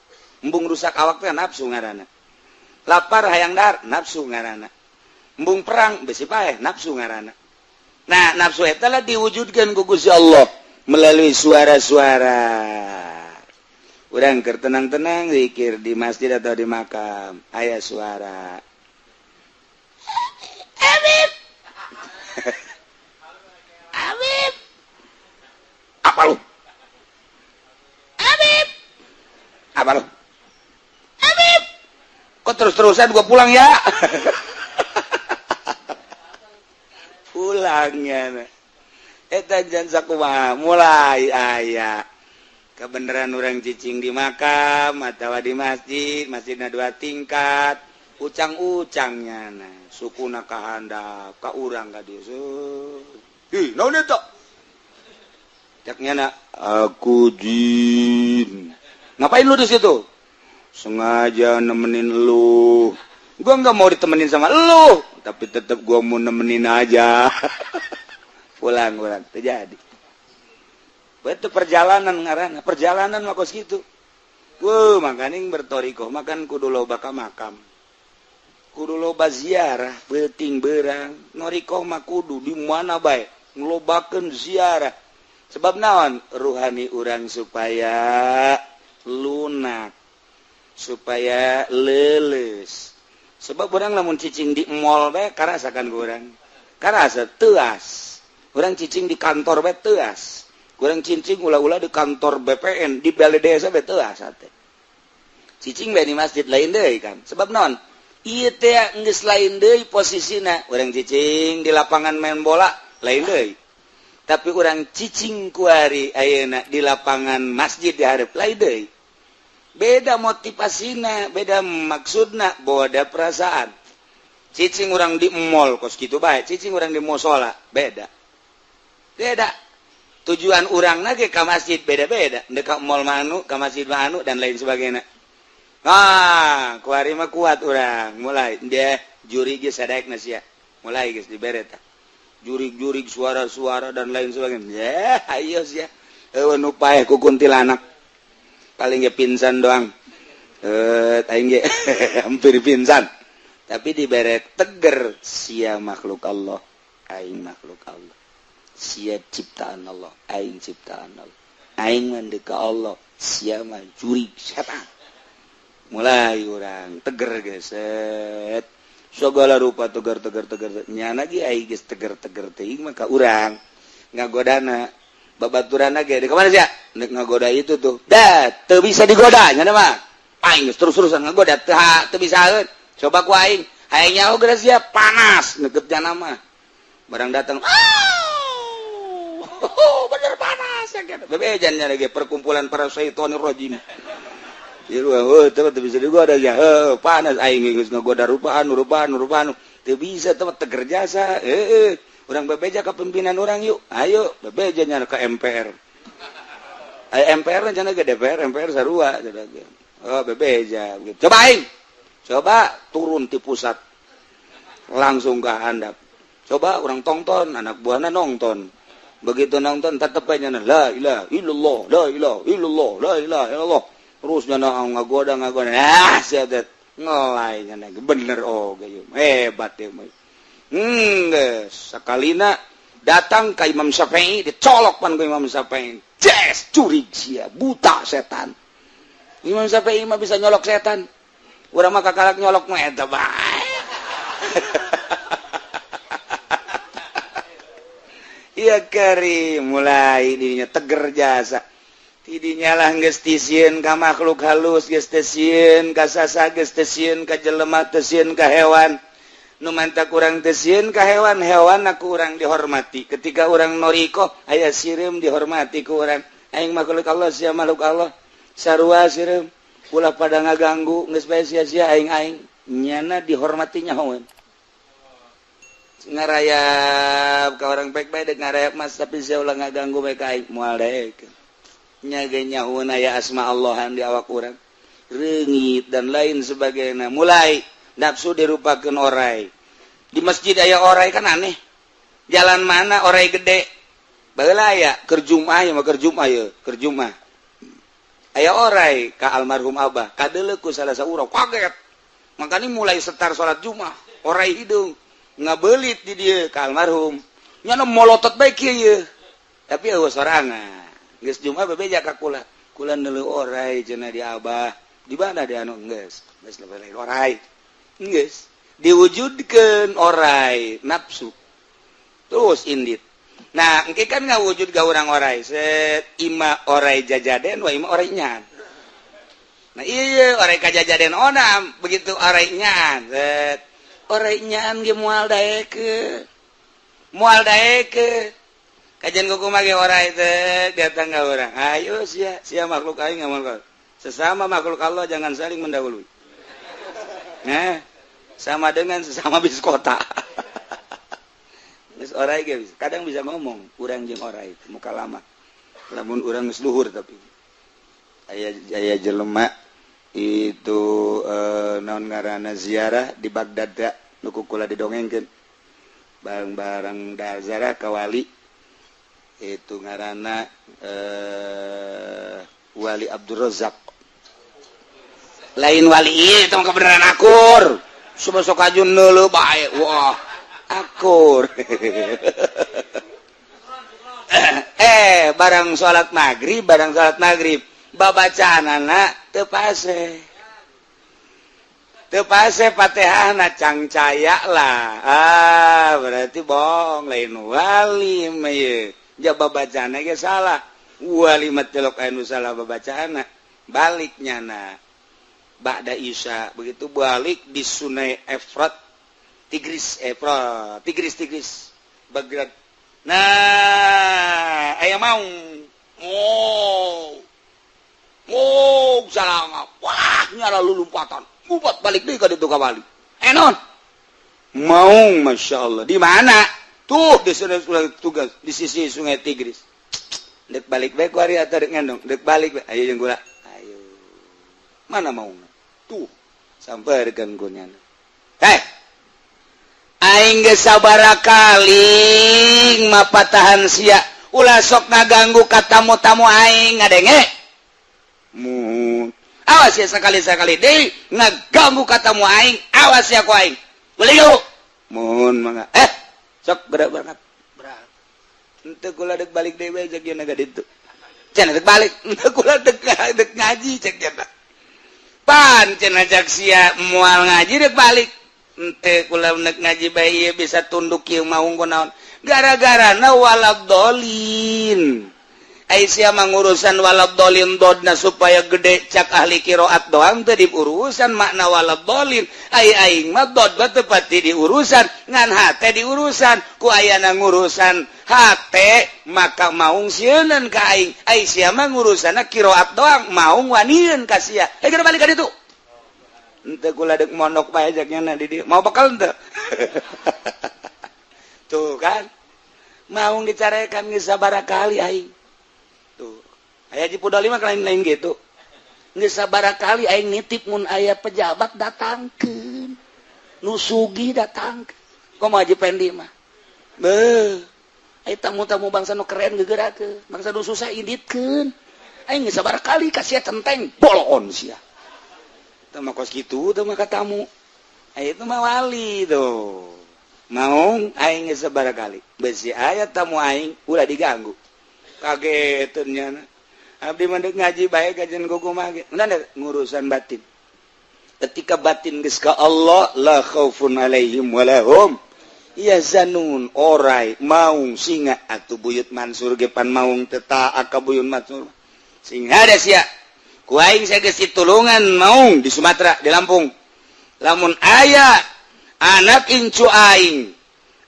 Embung rusak awak teh nafsu ngaranna. Lapar hayang dahar nafsu ngaranna. Embung perang besi paeh nafsu ngaranna. Nah, nafsu eta lah diwujudkeun ku Gusti Allah melalui suara-suara. Urang keur tenang-tenang zikir di masjid atau di makam, aya suara. Habib. Habib. Apa lu? Habib. Apa lu? Habib. Kok terus-terusan gua pulang ya? Pulangnya. Eta jan sakumaha mulai aya. Kebenaran orang cicing di makam atau di masjid, masjidna dua tingkat, ucang-ucangnya nah, sukuna kahandap, ka urang ka dieu. Ih, naon eta? Cak nyana, aku jin. Ngapain lu di situ? Sengaja nemenin lu. Gua nggak mau ditemenin sama lu, tapi tetap gua mau nemenin aja. Pulang urang terjadi. Itu perjalanan ngaranna, perjalanan mah kos kitu. Wuh, makaning bertorikoh makan kudu loba ka makam. Kudu loba ziarah, peuting beurang. Norikoh mah kudu di mana bae ngelobakeun ziarah. Sebab naon? Ruhani urang supaya lunak, supaya leuleus. Sebab urang lamun cicing di mall bae karasakan ku urang. Karasa teuas. Urang cicing di kantor bae teuas. Kurang cincing ulah-ulah di kantor BPN di balai desa bae teuas teh. Cicing bae di masjid lain deui kan. Sebab naon? Ieu teh geus lain deui posisina. Urang cicing di lapangan main bola lain deui. Tapi urang cicing kuari ayeuna di lapangan masjid di hareup lain deui. Beda motivasina, beda maksudna, beda perasaan. Cicing urang di mall kos kitu bae, cicing urang di musola beda. Beda. Tujuan urang lagi ke masjid beda-beda, dekat mall manu, ke masjid manu dan lain sebagainya. Ah, kuari mah kuat urang, mulai dia juri geus sadaek na sia. Mulai geus dibere tah. Jurig-jurig suara-suara dan lain sebagainya. Ya, ayo sia. Eueuh nu paeh ku kuntilanak. Paling ge pingsan doang. Aing ge hampir pingsan. Tapi dibere teger sia makhluk Allah, aing makhluk Allah. Sia ciptaan Allah, aing ciptaan Allah. Aing mah deuk ka Allah, Sia mah jurig setan. Mulai urang teger geset. Segala rupa tegar tegar tegar nyana ge ai geus teger-teger teuing maka urang ngagodana babaturanna ge di mana sia? Nek ngagoda itu tuh. Dah teu bisa digoda nyana mah. Aing geus terus-terusan ngagoda teu teu bisaeun. Coba ku aing, hayang nyaho geus sia panas neukeut nyana mah. Barang datang, oh, bener panas ya gitu. Bebejan nya lagi perkumpulan para syaitonir rajim. Oh, teu bisa digoda ya. Panas aing geus ngagoda rupaan rupaan rupaan teu bisa teu teger jasa. Heeh, urang bebeja ka pimpinan urang yuk. Ayo bebeja nya ka MPR. Aya MPR cenah ge DPR, MPR sarua cenah ge. Oh, bebeja. Coba aing. Coba turun ti pusat. Langsung ke handap. Coba urang tongton, anak buahna nonton. Begitu nonton tetep aja la ilaha illallah, la ilaha illallah, la ilaha illallah. Terus nyana ngagoda ngagoda. Ah, sia teh ngelai nyana bener oge ieu. Hebat ieu mah. Geus sakalina datang ka Imam Syafi'i dicolok pan ku Imam Syafi'i. Jes curig sia, buta setan. Imam Syafi'i mah bisa nyolok setan. Urang mah kakalak nyolok mah eta bae. Iya kari mulai dirinya teger jasa. Tidinya lah geus tisieun ka makhluk halus, geus teu sieun ka sasa, geus teu sieun ka jelema, teu sieun ka hewan. Nu manta kurang teu sieun ka hewan, hewan aku urang dihormati. Ketika urang noriko aya sireum dihormati ku urang. Aing makhluk Allah, sia makhluk Allah. Sarua sireum, ulah pada ngaganggu, geus bae sia-sia aing-aing. Nyana dihormati nyahoeun. Ngarayap ka orang baik bae dek ngarayap mas tapi sia ulah ngaganggu bae ka aing moal daek. Nyage nyahoeun aya asma Allahan di awak urang. Reungit dan lain sebagainya. Mulai nafsu dirupakeun orai. Di masjid aya orai kan aneh. Jalan mana orai gede? Baheula aya keur Jumaah ya mah keur Jumaah ye, keur Jumaah. Aya orai ka almarhum Abah, kadeuleu ku salah saurang kaget. Makanya mulai setar salat Jumaah, orai hidung ngabelit di dieu ka almarhum. Nyana molotot bae kieu ye. Tapi eueuh sorangan. Geus Jumaah bebeja ka kula. Kula neuleuh orai cenah di Abah. Di mana di anu geus? Geus lain orai. Geus diwujudkeun orai nafsu. Terus indit. Nah, engke kan ngawujud ka urang orai. Set ima orai jajaden wa ima orai nyan. Nah, iya orai ka jajaden onam, begitu orai nyan. Set orai nyan ge moal daekeun. Moal daekeun. Kajian kuku mage orai teh datang ka urang. Ayo sia, sia makhluk aing ngamal. Sesama makhluk Allah jangan saling mendahului. Nah, sama dengan sesama bis kota. Geus orai ge kadang bisa ngomong urang jeung orai muka lama. Lamun urang geus luhur tapi aya aya jelema itu naon ngaranna ziarah di Baghdad da nu ku kula didongengkeun. Bareng-bareng da ziarah ka wali itu ngaranna Wali Abdul Razak. Lain wali ieu tong kebenaran akur. Sok ajun neuleuh bae. Wah, akur. Barang salat maghrib, babacaanana teu pase. Teu pase Fatihahna cangcaya lah. Ah, berarti bohong lain wali mah ieu. Ja babacaanna ge salah. Wali mah telok anu salah babacaanna. Balik nyana. Ba'da Isya begitu balik di Sungai Efrat Tigris Efrat Tigris Tigris Baghdad. Nah, aya maung. Oh. Oh, salah. Wah, nyala lulumpatan. Ngubat balik deui ka ditu ka wali. Enon. Maung, Masya Allah. Di mana? Tuh di sungai tugas di sisi Sungai Tigris. Dek balik bae ku ari atuh dek ngendong, dek balik bae. Ayo jeung gula. Ayo. Mana maungna? Tuh, sampeurkeun ku nyana. Heh. Aing geus sabaraha kali mapatahan sia. Ulah sok ngaganggu ka tamu-tamu aing ngadenge. Mun awas ya sekali-sekali deui ngaganggu ka tamu aing, awas ya ku aing. Beli yuk. Mun mangga. Sok gerak berangkat. Berangkat. Henteu kula dek balik deui bae jeung ieu naga ditu. Cenah dek balik, kula dek dek ngaji cek dia. Pan cenah cak sia moal ngaji dek balik. Ente kula nek ngaji bae ieu bisa tunduk kieu maung kunaon. Gara-gara na waladolin. Ai sia mah ngurusan waladolin dodna supaya gede cak ahli qiraat doang teu diurusan makna waladolin. Ai aing mah dod mah teu pati diurusan, ngan hate diurusan. Ku ayana ngurusan hate maka maung sieuneun ka aing. Ai sia mah ngurusanna qiraat doang, maung wanieun ka sia. Hei geura balik ka ditu. Henteu kula deuk mondok bae jak nya di dieu. Mau bekal henteu? Tuh kan. Maung dicarekan geus sabaraha kali aing. Tuh. Aya Haji Pudoli mah lain-lain gitu. Geus sabaraha kali aing nitip mun aya pejabat datangkeun. Nu sugih datangkeun. Komo Haji Pendi mah. Beuh. Ai tamu-tamu bangsa nu keren geugerakeun, bangsa nu susah inditkeun. Aing geus sabaraha kali ka sia centeng bolon sia. Teu mah kos kitu teu mah ka tamu. Ai itu mah wali tuh. Maung aing geus sabaraha kali. Besi aya tamu aing ulah diganggu. Kageteun nya. Abdi mah deuk ngaji bae kajian kumaha ge. Ngurusan batin. Ketika batin geus ka Allah la khaufun alaihim walahum yahzanun. Orai maung singa atuh buyut Mansur ge pan maung teu taat ka buyut Mansur. Sing hade sia. Ku aing geus ditulungan maung di Sumatera, di Lampung. Lamun aya anak incu aing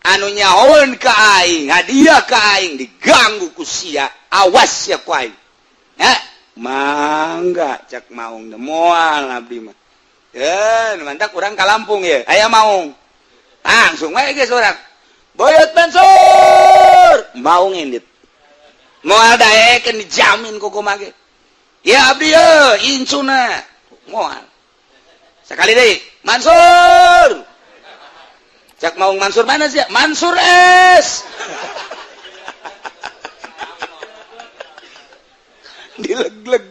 anu nyahoeun ka aing, hadiah ka aing diganggu ku sia, awas sia ku aing. Ya, mangga cak maung moal abdi mah. Mantap urang ka Lampung ya, aya maung. Langsung wae geus urang. Buyut Mansur, maung indit. Moal daekeun dijamin ku kumaha ge. Ya abdi ye, incuna. Moal. Sekali deui, Mansur. Cak maung Mansur mana sih? Mansur S. Dileg-leg.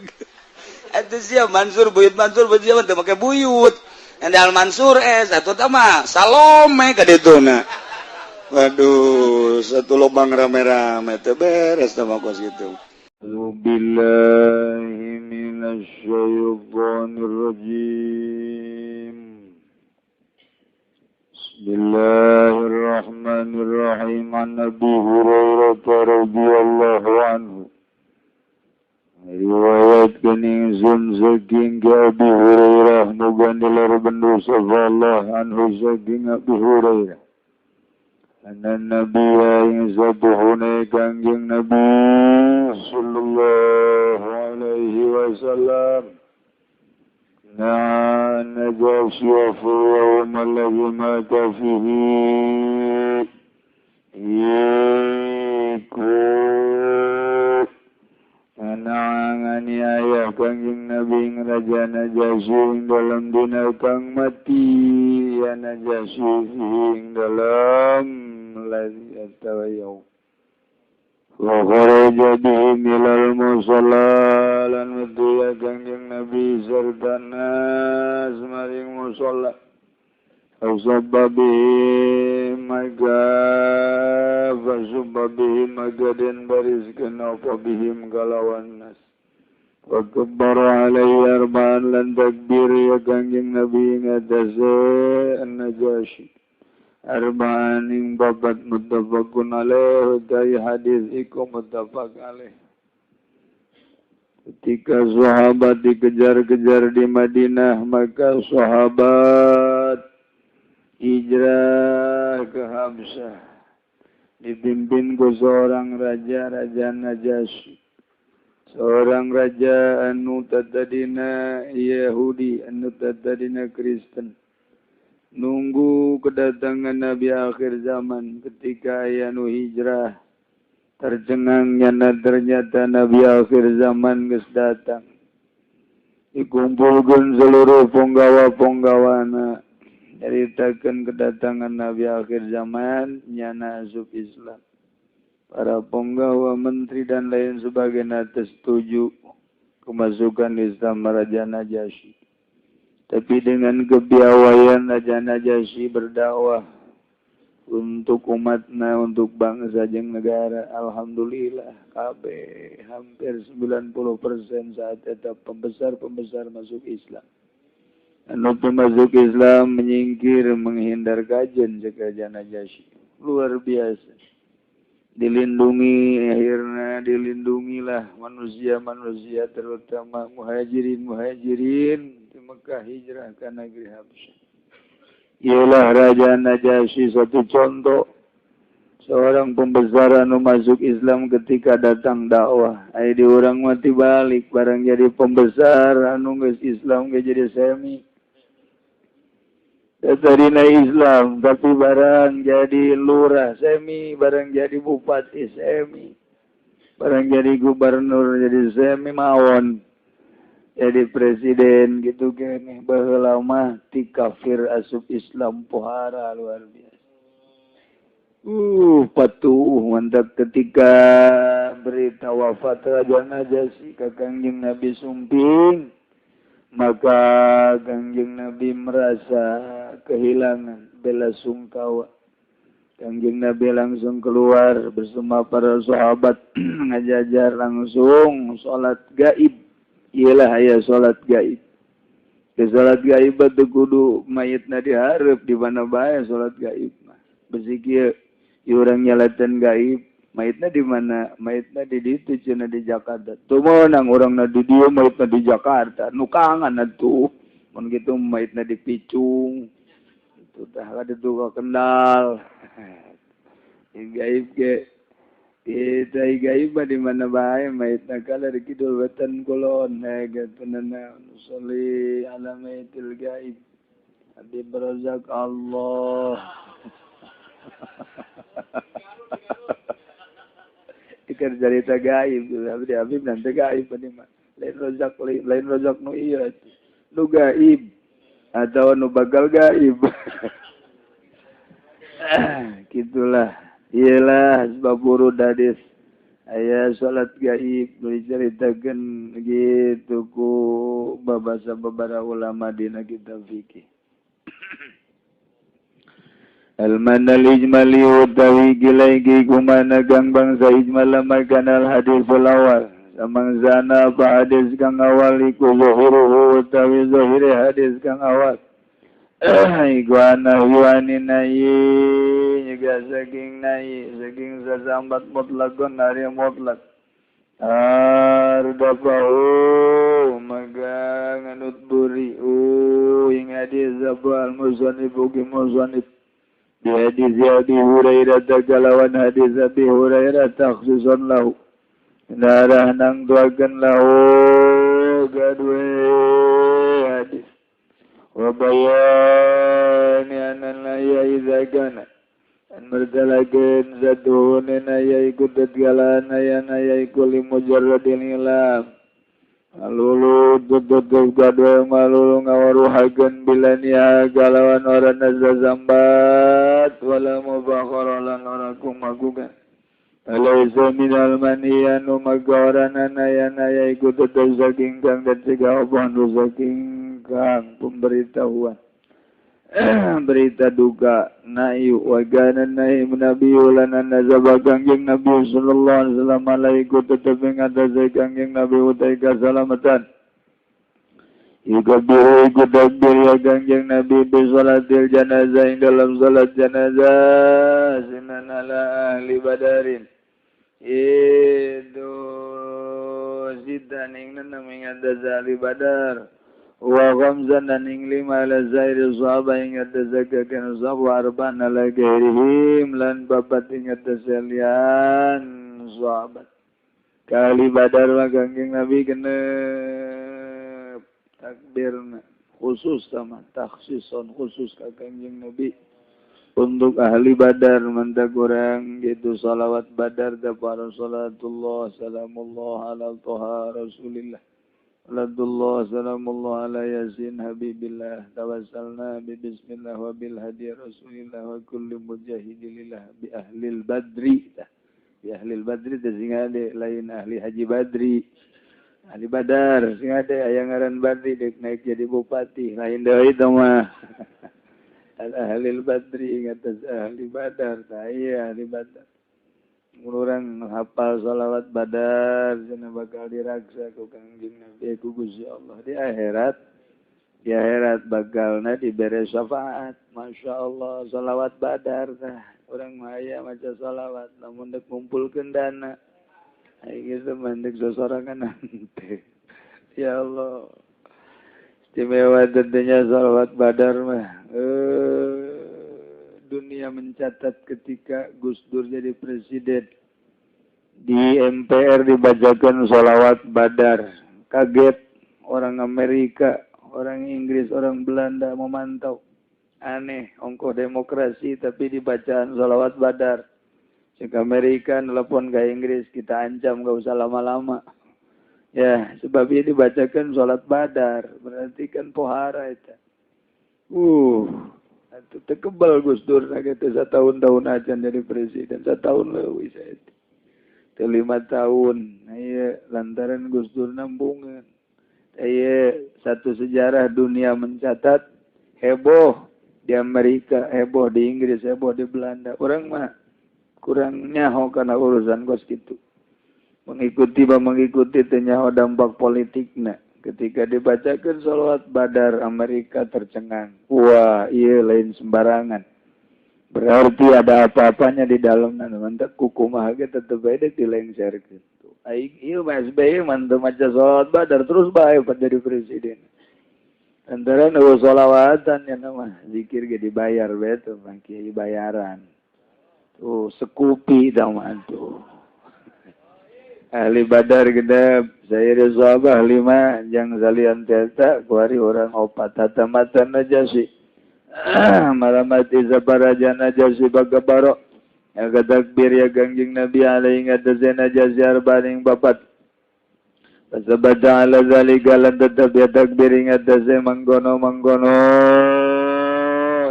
Atuh sia Mansur buyut Mansur buyut sia teu make buyut. Endal Mansur S atuh tah mah Salome ka dituna. Waduh, satu lubang rame-rame teu beres tah mah kos kitu. Billahi minasyaitonir rajim. Bismillahirrahmanirrahim. An Abi Hurairah radhiyallahu anhu. Riwayat kening sun saking ke Abi Hurairah muga nilar bendu Allah anhu saking Abi Hurairah. Anna Nabiya ing satuhune Kangjeng Nabi sallallahu alaihi wasallam. Nah, Najasyi fi yawm alladhi mata fihi iku nangani ayah Kangjeng Nabi ing Raja Najasyi ing dalam dina kang mati ya Najasyi ing dalam ladzi atawa yaum. Wa kharaja bihim ilal musalla lan metu ya Kangjeng Nabi serta nas maring musalla. Fasabba bihim maka fasabba bihim maka den bariskeun apa bihim kalawan nas. Wa kabbara alaihi arba'an lan takbir ya Kangjeng Nabi ing atase An-Najasyi. Arba'an ing babat muttafaqun alaih dari hadis iku muttafaq alaih. Ketika sahabat dikejar-kejar di Madinah, maka sahabat hijrah ke Habsyah, dipimpin ke seorang raja, Raja Najasyi. Seorang raja anu tatadina Yahudi, anu tatadina Kristen. Nunggu kedatangan Nabi akhir zaman. Ketika aya nu hijrah, tercengang nyana ternyata Nabi akhir zaman geus datang. Dikumpulkeun seluruh punggawa-punggawana, nyaritakeun kedatangan Nabi akhir zaman, nyana asup Islam. Para punggawa, menteri dan lain sebagainya setuju kemasukan Islam Raja Najasyi. Tapi dengan kepiawaian Raja Najasyi berdakwah, untuk umatna, untuk bangsa jeung negara. Alhamdulillah kabeh hampir 90% saat eta pembesar-pembesar masuk Islam. Anu masuk Islam menyingkir menghindar kajen kerajaan Najasyi. Luar biasa. Dilindungi akhirnya, dilindungilah manusia-manusia terutama muhajirin di Mekah hijrah ke negeri Habsyah. Ialah Raja Najasyi satu contoh seorang pembesar anu masuk Islam ketika datang dakwah. Aya di urang mati balik barang jadi pembesar anu geus Islam ge jadi semi. Tadina Islam tapi barang jadi lurah semi, barang jadi bupati semi, barang jadi gubernur jadi semi mawon. Jadi presiden gitu kene baheula mah ti kafir asup Islam pohara luar biasa. Patuh mantap ketika berita wafat Raja Najasyi ka Kangjeng Nabi sumping, maka Kangjeng Nabi merasa kehilangan bela sungkawa. Kangjeng Nabi langsung keluar bersama para sahabat ngajajar langsung salat gaib. Iyalah aya salat gaib. Ke salat gaib teu kudu mayitna dihareup di mana bae salat gaib mah. Besi kieu ieu urang nyalatan gaib, mayitna di mana? Mayitna di ditu cenah di Jakarta. Teu meunang urangna di dieu mayitna di Jakarta. Nu kangen atuh. Mun kitu mayitna di Picung. Itu tah ka ditu ka Kendal. Gaib ge kita gaib di mana bae mayitna kala di kidul wetan kulon gitu nana sholli ala mayitil gaib Habib Razak Allah. Ikan cerita gaib Habib Habib nanti gaib ini mah lain rozak, lain rozak nu ieu nu gaib atau nu bagal gaib. Gitulah. Iyalah sebab urut hadis aya salat gaib diceritakeun gitu ku babasa babara ulama dina kitab fikih. Al-manal ijmali utawi gilai kumana gang bangsa ijmal makanal hadis awal samangsana apa hadis kang awal iku zuhuruhu utawi zuhire hadis kang awal iku ana yuani nayi juga saking nayi saking sasambat mutlakon ari mutlak ardafahu maka nganut buri ing hadis abal musannif ugi musannif di hadis Abi Hurairah kalawan hadis Abi Hurairah takhsusun lahu darah nang tuakeun lahu gadwe hadis wa bayani anna la ya idza kana an merdalakeun zaduhunna ya iku tetgalana ya na ya iku li mujarradil ilam alulu tutut gadwe malulu ngawaruhakeun bilania galawan ora nazambat wala mubakhara lan ora kumagugan alaisa minal maniyanu magawarana ya na ya iku tetep saking kang dan cegah apa saking kang pemberitahuan berita duka nayu wagana nahi nabi ulana nazaba kangjeng nabi sallallahu alaihi wasallam alaiku tetep ing atase kangjeng nabi utai kasalamatan yukabiru iku takbir ya kangjeng nabi bi salatil janazah ing dalam salat janazah sinan ala ahli badarin itu sidan ing nenem ing atase ahli badar wa khamsan dan ing lima ala zairi sahabat ing atazakakan sahabat arba'an ala gairihim lan babat ing atasalian sahabat kali badar mah kangjeng Nabi kena takbirna khusus sama takhsison khusus ka kangjeng Nabi untuk ahli badar mantak orang gitu salawat badar da para salatullah salamullah ala toha rasulillah Salatullah salamullah ala yasin habibillah tawassalna bi bismillah wa bil hadi rasulillah wa kulli mujahidilillah bi ahlil badri. Bi ahlil badri teh sing ade lain ahli haji badri. Ahli badar sing ade aya ngaran badri deuk naik jadi bupati lain deui teh mah. Al ahlil badri ingat ahli badar tah ieu ahli badar. Urang hafal sholawat badar cenah bakal diraksa ku Kangjeng Nabi ku Gusti Allah di akhirat. Di akhirat bakalna dibere syafaat. Masya Allah sholawat badar tah. Urang mah aya maca sholawat lamun dek ngumpulkeun dana. Ai geus mah dek sosorangan henteu. Ya Allah. Istimewa tentunya sholawat badar mah. Dunia mencatat ketika Gus Dur jadi presiden di MPR dibacakan sholawat badar. Kaget orang Amerika, orang Inggris, orang Belanda memantau. Aneh, ongkoh demokrasi tapi dibacaan sholawat badar. Cek Amerika nelpon ke Inggris, kita ancam gak usah lama-lama. Ya, sebab ini dibacakan sholat badar, berarti kan pohara itu. Atuh teu kebal Gus Dur kitu satahun-tahun acan jadi presiden, satahun leuwih saeutik. Teu 5 tahun. Nah, ieu lantaran Gus Dur nambungeun. Ieu satu sejarah dunia mencatat heboh di Amerika, heboh di Inggris, heboh di Belanda. Urang mah kurang nyaho kana urusan kos kitu. Mengikuti ba mengikuti teu nyaho dampak politikna. Ketika dibacakan sholawat badar, Amerika tercengang. Wah, iya lain sembarangan. Berarti ada apa-apanya di dalamnya. Mantap kukumaha ge tetep bae deuk dilengserkeun. Aing ieu mah SBY mantep maca sholawat badar terus bae jadi presiden. Antara nu sholawatan nya mah zikir ge dibayar bae tuh mah kiai bayaran. Tuh sekupi tah mah tuh. Ahli badar gedep saya sahabah 5 jang salian teta kuari orang opat hatamatan najasi malamati sabaraja najasi bagabaro ya takbir ya Kangjeng Nabi alaihi ngatasi najasi arbaning bapat pasabata ala zalika lan tetap ya takbir ngatasi mangkono mangkono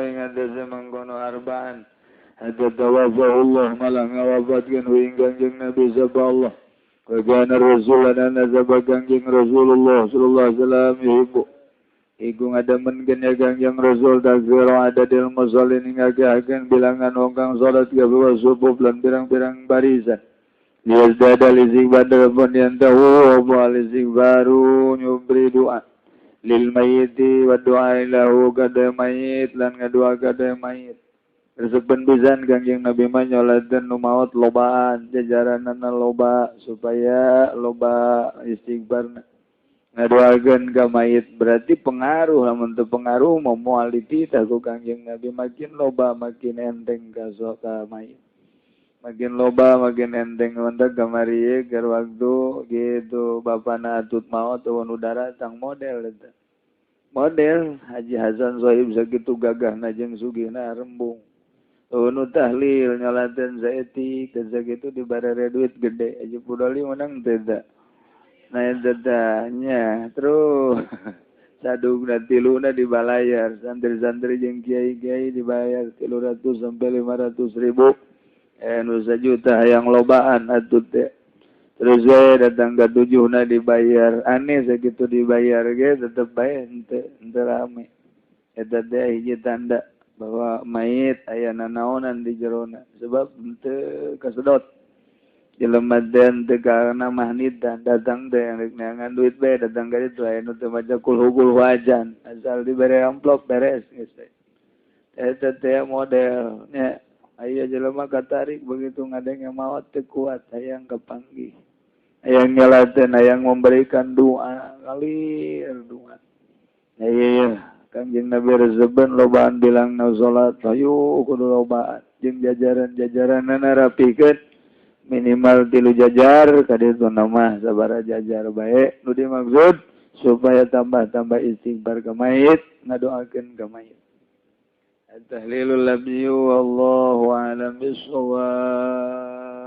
ngatasi mangkono arbaan hatta tawafahullah malah ngawafatkeun hu ing Kangjeng Nabi sapa Allah. Wa Rasul dan nazaba Kangjeng Rasulullah sallallahu alaihi wasallam yuhibbu iku ngademenkeun ya Kangjeng Rasul takbir adadil musallin ngagahakeun bilangan wong kang salat ka subuh lan pirang-pirang barisan liyazdada lizigbadar pun yantahu wa lizigbaru nyubri doa lil mayyiti wa du'a lahu kada mayit lan ngadua kada mayit. Resepen pisan Kangjeng Nabi mah nyolateun nu maot lobaan jajaranana loba supaya loba istighfarna ngadoakeun ka mayit berarti pengaruh lamun teu pengaruh mah moal dititah ku Kangjeng Nabi makin loba makin enteng ka sok ka mayit makin loba makin enteng mantap kamari ye keur waktu gitu bapana atut maot eueun udara tang model eta model Haji Hasan Sohib sakitu gagahna jeung sugihna rembung. Nu tahlil nyolateun saeutik dan sakitu dibarere duit gede aja pudoli menang teu da. Nah eta tah nya terus sadugna tiluna dibalayar santri-santri jeung kiai-kiai dibayar 300 sampai 500 ribu nu sajuta hayang lobaan atuh teh. Terus we datang ka tujuhna dibayar aneh sakitu dibayar ge tetep bae henteu rame. Eta teh hiji tanda bahwa mayit aya nanaonan di jerona sebab henteu kasedot jelema teh henteu karena mahnitan datang teh rek neangan duit bae datang ka ditu aya nu teu maca kulhu wajan asal dibere amplop beres geus teh eta teh model nya aya jelema katarik begitu ngadenge maot teu kuat hayang kapanggih hayang nyalateun hayang memberikan doa ngalir doa ieu Kangjeng Nabi rezeban lobaan bilang na salat hayu kudu lobaan jeung jajaran-jajaranna rapikeun minimal 3 jajar ka ditu mah sabaraha jajar bae nu dimaksud supaya tambah-tambah istighfar ka mayit ngadoakeun ka mayit. At-tahlilul labyu wallahu a'lam bissawab.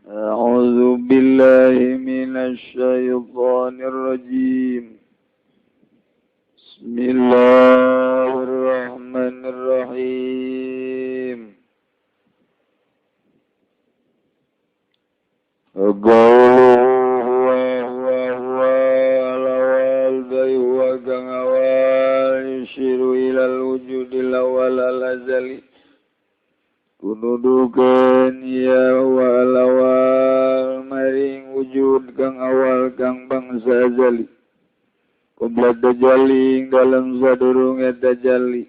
أعوذ بالله من الشيطان الرجيم. بسم الله الرحمن الرحيم. Qawluhu huwa huwa huwa al-awwal huwa kang awal yushiru ilal wujudil awal al-azali kunudukeun ya huwa al-awwal maring wujud kang awal kang bangsa azali qabla tajalli dalam sadurunge tajalli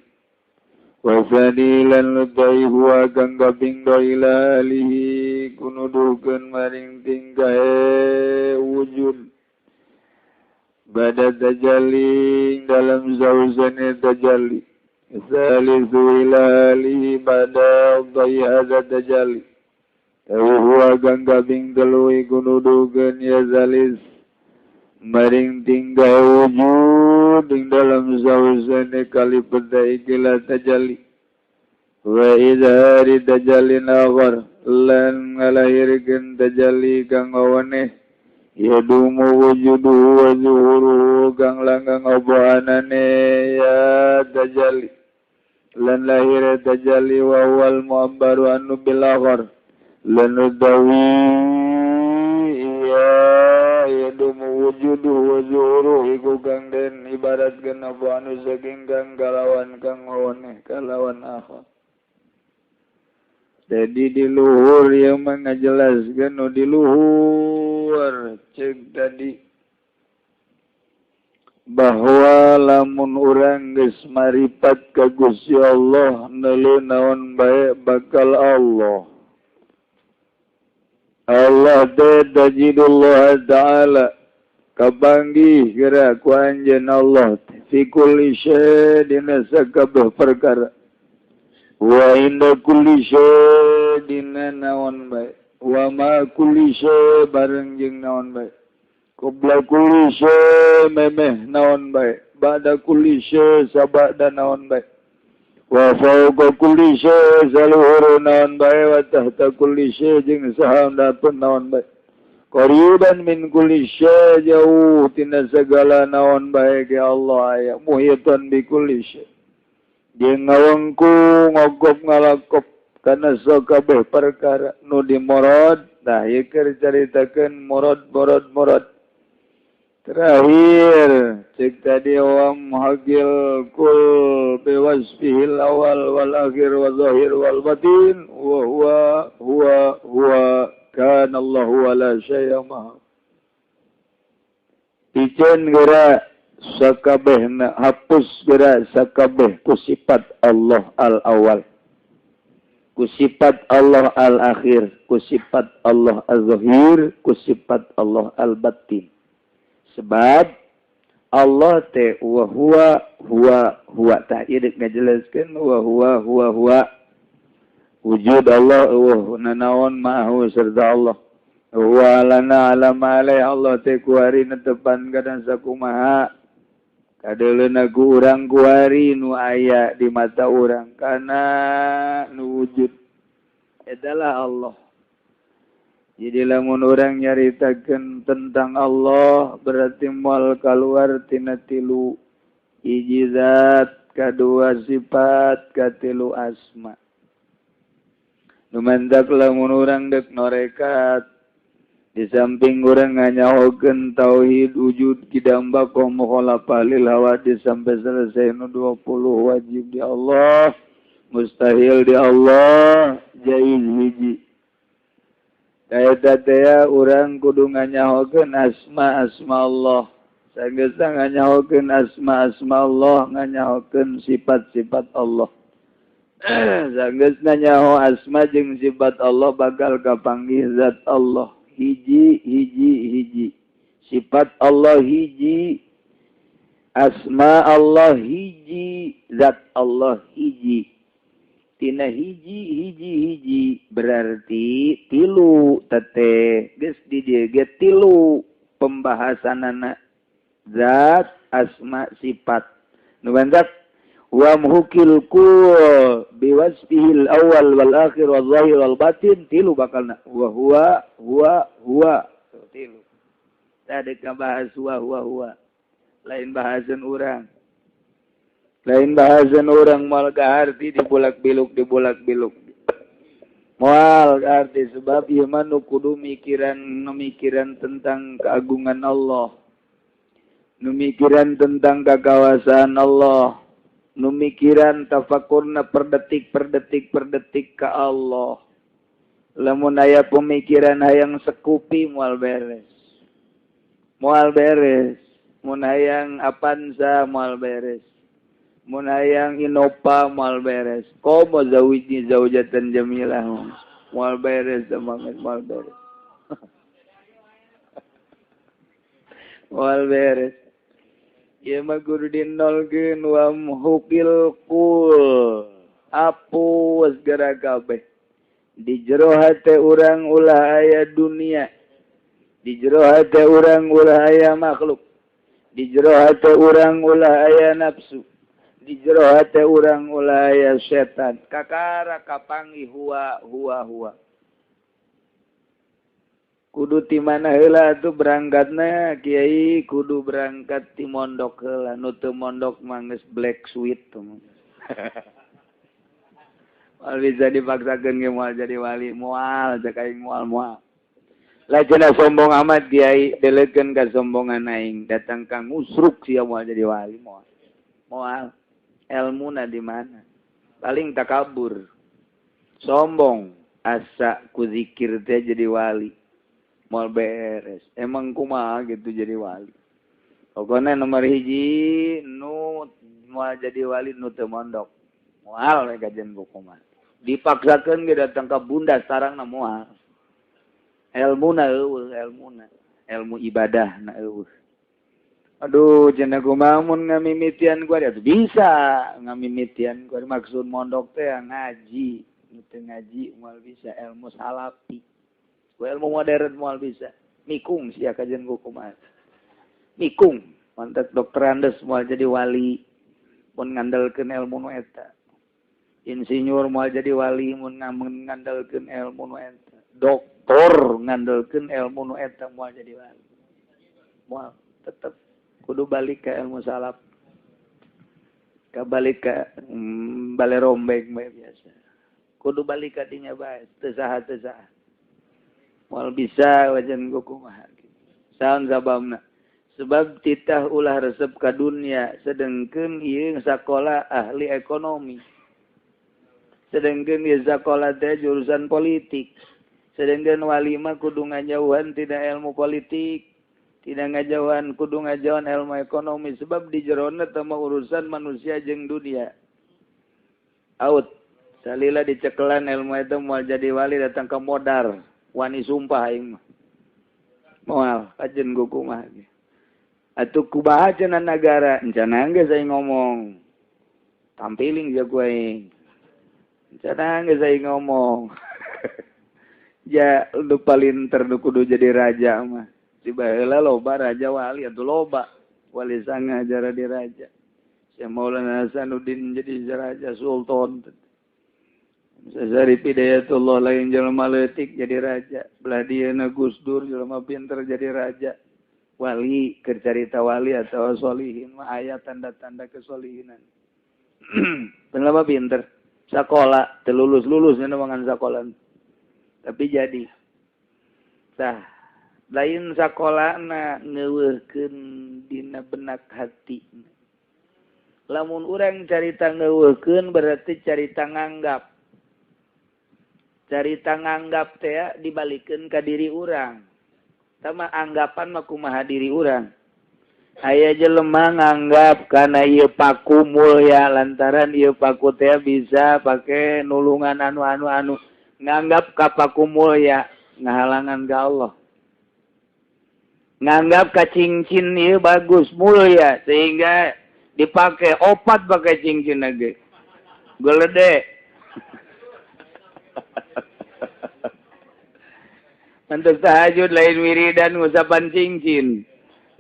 wasani lan lutai huwa kang kaping ila alihi kunudukeun maring tingkahe wujud bada tajalli dalam sausane tajalli salisu ila alihi bada dai hadza tajalli huwa kang kaping telu kunudukeun ya salis maring tinggal wujud ing dalam sausane kali peda ikilah tajalli wa idhari tajallin akhar lan ngalahirkeun tajalli kang awaneh yadumu wujuduhu wa zuhuruhu kang langgang apa anane ya tajalli lan lahir tajalli wa wal mu'abbaru annu bil akhar lan udawi ya yadumu wujuduhu wa zuhuruhu iku kang den ibaratkeun apa anu saking kang kalawan kang awaneh kalawan akhar. Jadi di luhur yang mengajelaskan nu di luhur cek tadi bahwa lamun urang geus maripat ka Gusti Allah neuleuh naon bae bakal Allah. Allah teh tajidullah ta'ala kapanggih geura ku anjeun Allah fi kulli syai dina sakabeh perkara wa inda kulli syai dina naon bae wa ma kulli syai bareng jeung naon bae qabla kulli syai memeh naon bae ba'da kulli syai sabada naon bae wa fawqa kulli syai saluhur naon bae wa tahta kulli syai jeung sahandapun naon bae qariban min kulli syai jauh tina segala naon bae ke Allah aya muhitan bi kulli syai jeung ngawengku ngogop ngalakop kana sakabeh perkara nu dimorod. Nah ieu keur caritakeun murad murad murad terakhir cek tadi wa muhagil kul biwasfihil awal wal akhir wa zahir wal batin wa huwa huwa huwa kana Allahu wa la syai'a ma. Piceun geura sakabehna hapus geura sakabeh ku sifat Allah al awal, ku sifat Allah al akhir, ku sifat Allah al zahir, ku sifat Allah al batin. Sebab Allah teh wa huwa huwa huwa tah ieu deuk ngajelaskeun wa huwa huwa huwa wujud Allah wa nanaon ma'ahu serta Allah wa lana ala ma alai Allah teh kuari netepan kana sakumaha kadeuleuna ku urang kuari nu aya di mata urang kana nu wujud adalah Allah. Jadi lamun urang nyaritakeun tentang Allah berarti moal kaluar tina tilu hiji zat, kadua sifat, katilu asma. Nu mantak lamun urang deuk norekat di samping urang nganyahokeun tauhid wujud kidam baqa mukhalafah lil hawadis sampai selesai nu 20 wajib di Allah, mustahil di Allah, jaiz hiji. Kaya teh urang kudu nganyahokeun asma-asma Allah. Sanggeusna nganyahokeun asma-asma Allah, nganyahokeun sifat-sifat Allah. Sanggeusna nyaho asma jeung sifat Allah bakal kapanggih zat Allah. Hiji hiji hiji. Sifat Allah hiji, asma Allah hiji, zat Allah hiji. Tina hiji hiji hiji berarti tilu tete geus di dieu ge tilu pembahasanana zat asma sifat. Nu bantak wa muhkil kul biwasfihil awal wal akhir wal zahir wal batin tilu bakalna wa huwa huwa huwa tilu. Tadi kabahas wa huwa huwa lain bahasan urang. Lain bahasan orang mal kaharti dibulak-biluk dibulak-biluk. Moal arti sebab ieu mah nu kudu mikiran, nu mikiran tentang keagungan Allah, nu mikiran tentang kekawasaan Allah, nu mikiran tafakurna per detik per detik per detik ka Allah. Lamun aya pemikiran hayang sekupi moal beres. Moal beres. Mun hayang Avanza moal beres. Mun hayang Innova moal beres. Komo zawijni zaujatan jamilah moal beres semangat moal beres. Moal beres. Ieu mah kudu dinolkeun wa muhukil qul. Apus geura kabeh. Di jero hate urang ulah aya dunia. Di jero hate urang ulah aya makhluk. Di jero hate urang ulah aya nafsu. Di jero hate urang ulah aya setan. Kakara kapangi huwa huwa huwa. Kudu ti mana heula atuh berangkatna kiai, kudu berangkat ti mondok heula. Nu teu mondok mah geus black sweet tuh. Moal bisa dipaksakeun ge moal jadi wali, moal cek aing moal moal. Lah cenah sombong amat kiai, delekeun ka sombongan aing, datang ka ngusruk sia moal jadi wali moal. Moal elmuna di mana? Paling takabur. Sombong asa ku zikir teh jadi wali. Moal beres. Emang kumaha gitu jadi wali. Pokona nomor hiji nu moal jadi wali nu teu mondok. Moal we kajian buku mah. Dipaksakeun ge datang ka bunda sarangna moal. Elmuna eueuh, elmuna. Ilmu ibadah na eueuh. Aduh, cenah kumaha mun ngamimitian gua atuh bisa ngamimitian gua maksud mondok teh ngaji. Nu teu ngaji moal bisa ilmu salafi. Ku ilmu modern moal bisa. Mikung sia kajian buku mah. Mikung, mantak dokter Andes moal jadi wali mun ngandalkeun ilmu nu eta. Insinyur moal jadi wali mun ngandalkeun ilmu nu eta. Doktor ngandalkeun ilmu nu eta moal jadi wali. Moal tetep kudu balik ke ilmu salaf. Ka balik ka bale rombeng bae biasa. Kudu balik ka dinya bae, teu saha teu saha. Moal bisa wajan kumaha. Saon sababna? Sebab titah ulah resep ka dunia, sedengkeun ieu sakola ahli ekonomi. Sedangkan ieu sakola teh jurusan politik. Sedangkan wali mah kudu ngajauhan tidak ilmu politik, tidak ngajauhan kudu ngajauhan ilmu ekonomi sebab di jerona teh mah urusan manusia jeung dunia. Out. Salila dicekelan ilmu itu moal jadi wali datang ke modar, wani sumpah aing mah. Moal kajen kumaha ge. Atuh kumaha cenah nagara, encan geus aing ngomong. Tampiling ja ku aing. Cenah geus aing ngomong. Ja lu palinter nu kudu jadi raja mah. Di baheula loba raja wali atuh loba. Wali sanga jara di raja. Syekh Maulana Hasanuddin jadi raja sultan. Syarif Hidayatullah lain jelema leutik jadi raja. Belah dieuna Gus Dur jelema pinter jadi raja. Wali keur carita wali atawa solihin mah aya tanda-tanda kesolihinan. Jelema pinter. Sakola teu lulus-lulus ngan sakola. Tapi jadi tah lain sakolana ngeuweuhkeun dina benak hati. Lamun urang carita ngeuweuhkeun berarti carita nganggap. Carita nganggap teh dibalikeun ka diri urang. Tama anggapan mah kumaha diri urang. Aya jelema nganggap kana ieu paku mulya lantaran ieu paku teh bisa pake nulungan anu anu anu. Nganggap ka paku mulya ngahalangan ka Allah. Nganggap ka cincin ieu bagus mulya sehingga dipake opat pakai cincin lagi. Gelede. Untuk tahajud lain wiridan ngusapan cincin.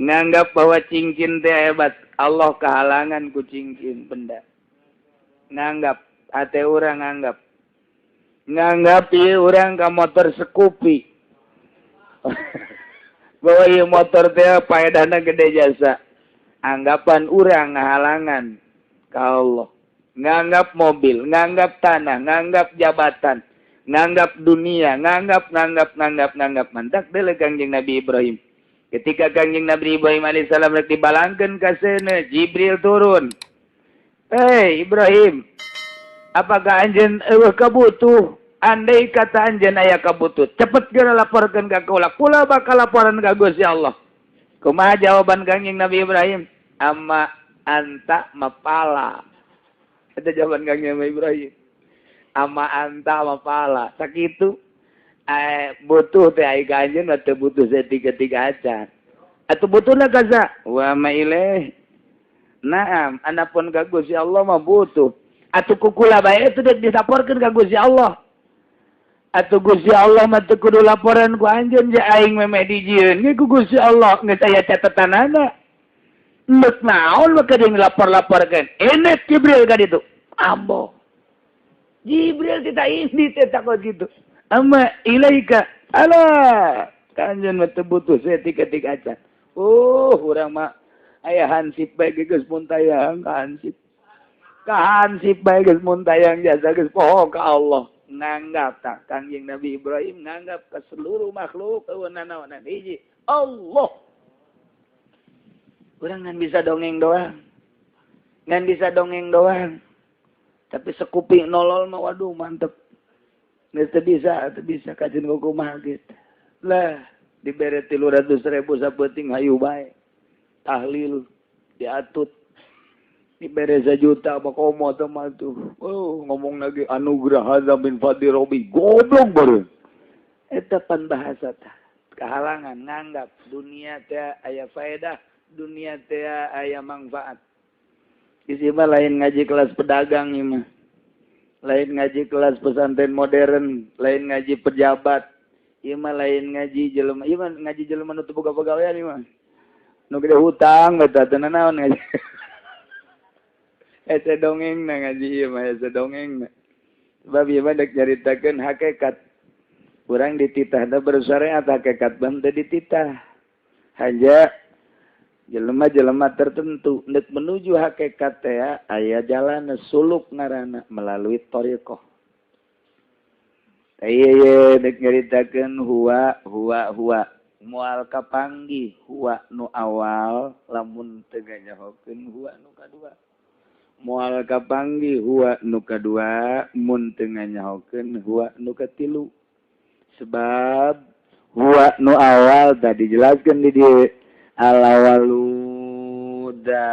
Nganggap bahwa cincin teh hebat. Allah kehalangan ku cincin benda. Nganggap hate urang nganggap. Nganggap ieu urang ka motor Scoopy. Bahwa ieu motor teh paedahna gede jasa. Anggapan urang ngahalangan ka Allah. Nganggap mobil, nganggap tanah, nganggap jabatan. Nganggap dunia, nganggap nganggap nganggap nganggap mantak deuleu Kangjeng Nabi Ibrahim. Ketika Kangjeng Nabi Ibrahim alaihissalam rek dibalangkeun ka seuneu, Jibril turun. "Hei Ibrahim, apakah anjeun eueuh kabutuh? Andai kata anjeun aya kabutuh, cepet geura laporkeun ka kaula. Kula bakal laporan ka Gusti Allah." Kumaha jawaban Kangjeng Nabi Ibrahim? "Amma anta mapala." Eta jawaban Kangjeng Nabi Ibrahim. Amma anta mapala. Sakitu butuh teh ai ka anjeun mah teu butuh tiga-tiga acan. Atuh butuhna kaza wa ma ilaih. Naam, anapun ka Gusti Allah mah butuh. Atuh kukula bae itu dek dilaporkeun ka Gusti Allah. Atuh Gusti Allah mah teu kudu laporan ku anjeun, ja aing memeh dijieun ge ku Gusti Allah geus aya catetanana. Endek naon mah kudu dilapor-laporkeun. Enek Jibril ka ditu. Ambo. Jibril kita ini teh takut gitu. Amma ilaika ala ka anjeun mah teu butuh saeutik-eutik acan. Oh, urang mah aya hansip bae geus muntayang ka hansip. Ka hansip bae geus muntayang jasa geus poho ka Allah. Nganggap tak Kangjeng Nabi Ibrahim nganggap ke seluruh makhluk eueuh nanaonan hiji Allah. Urang ngan bisa dongeng doang. Ngan bisa dongeng doang. Tapi sekuping nolol mah waduh mantep. Geus teu bisa, teu bisa kajeun kumaha gitu. Lah, dibere 300.000 sapeuting hayu bae. Tahlil diatut. Dibere 1 juta mah komo teh mah tuh. Oh, ngomong lagi anugerah hadza min fadli rabbi. Goblok baru. Eta pan bahasa tah. Kehalangan nganggap dunia teh aya faedah, dunia teh aya manfaat. Isi mah lain ngaji kelas pedagang ieu mah. Lain ngaji kelas pesantren modern, lain ngaji pejabat. Ieu mah lain ngaji jelema, ieu mah ngaji jelema nu teu boga pagawean ieu mah. Nu gede hutang eta teu naon ngaji. Hese dongeng na ngaji ieu mah hese dongeng na. Sebab ieu mah dek nyaritakeun hakikat. Urang dititahna bersyariat hakikat bang teu dititah. Hanya jelema-jelema tertentu nek menuju hakikat teh aya jalan suluk ngaranna melalui thariqah. Iya iya dek nyaritakeun huwa huwa huwa moal kapanggih huwa nu awal lamun teu nganyahokeun huwa nu kadua. Moal kapanggih huwa nu kadua mun teu nganyahokeun huwa nu katilu. Sebab huwa nu awal tadi dijelaskeun di dieu al awalu da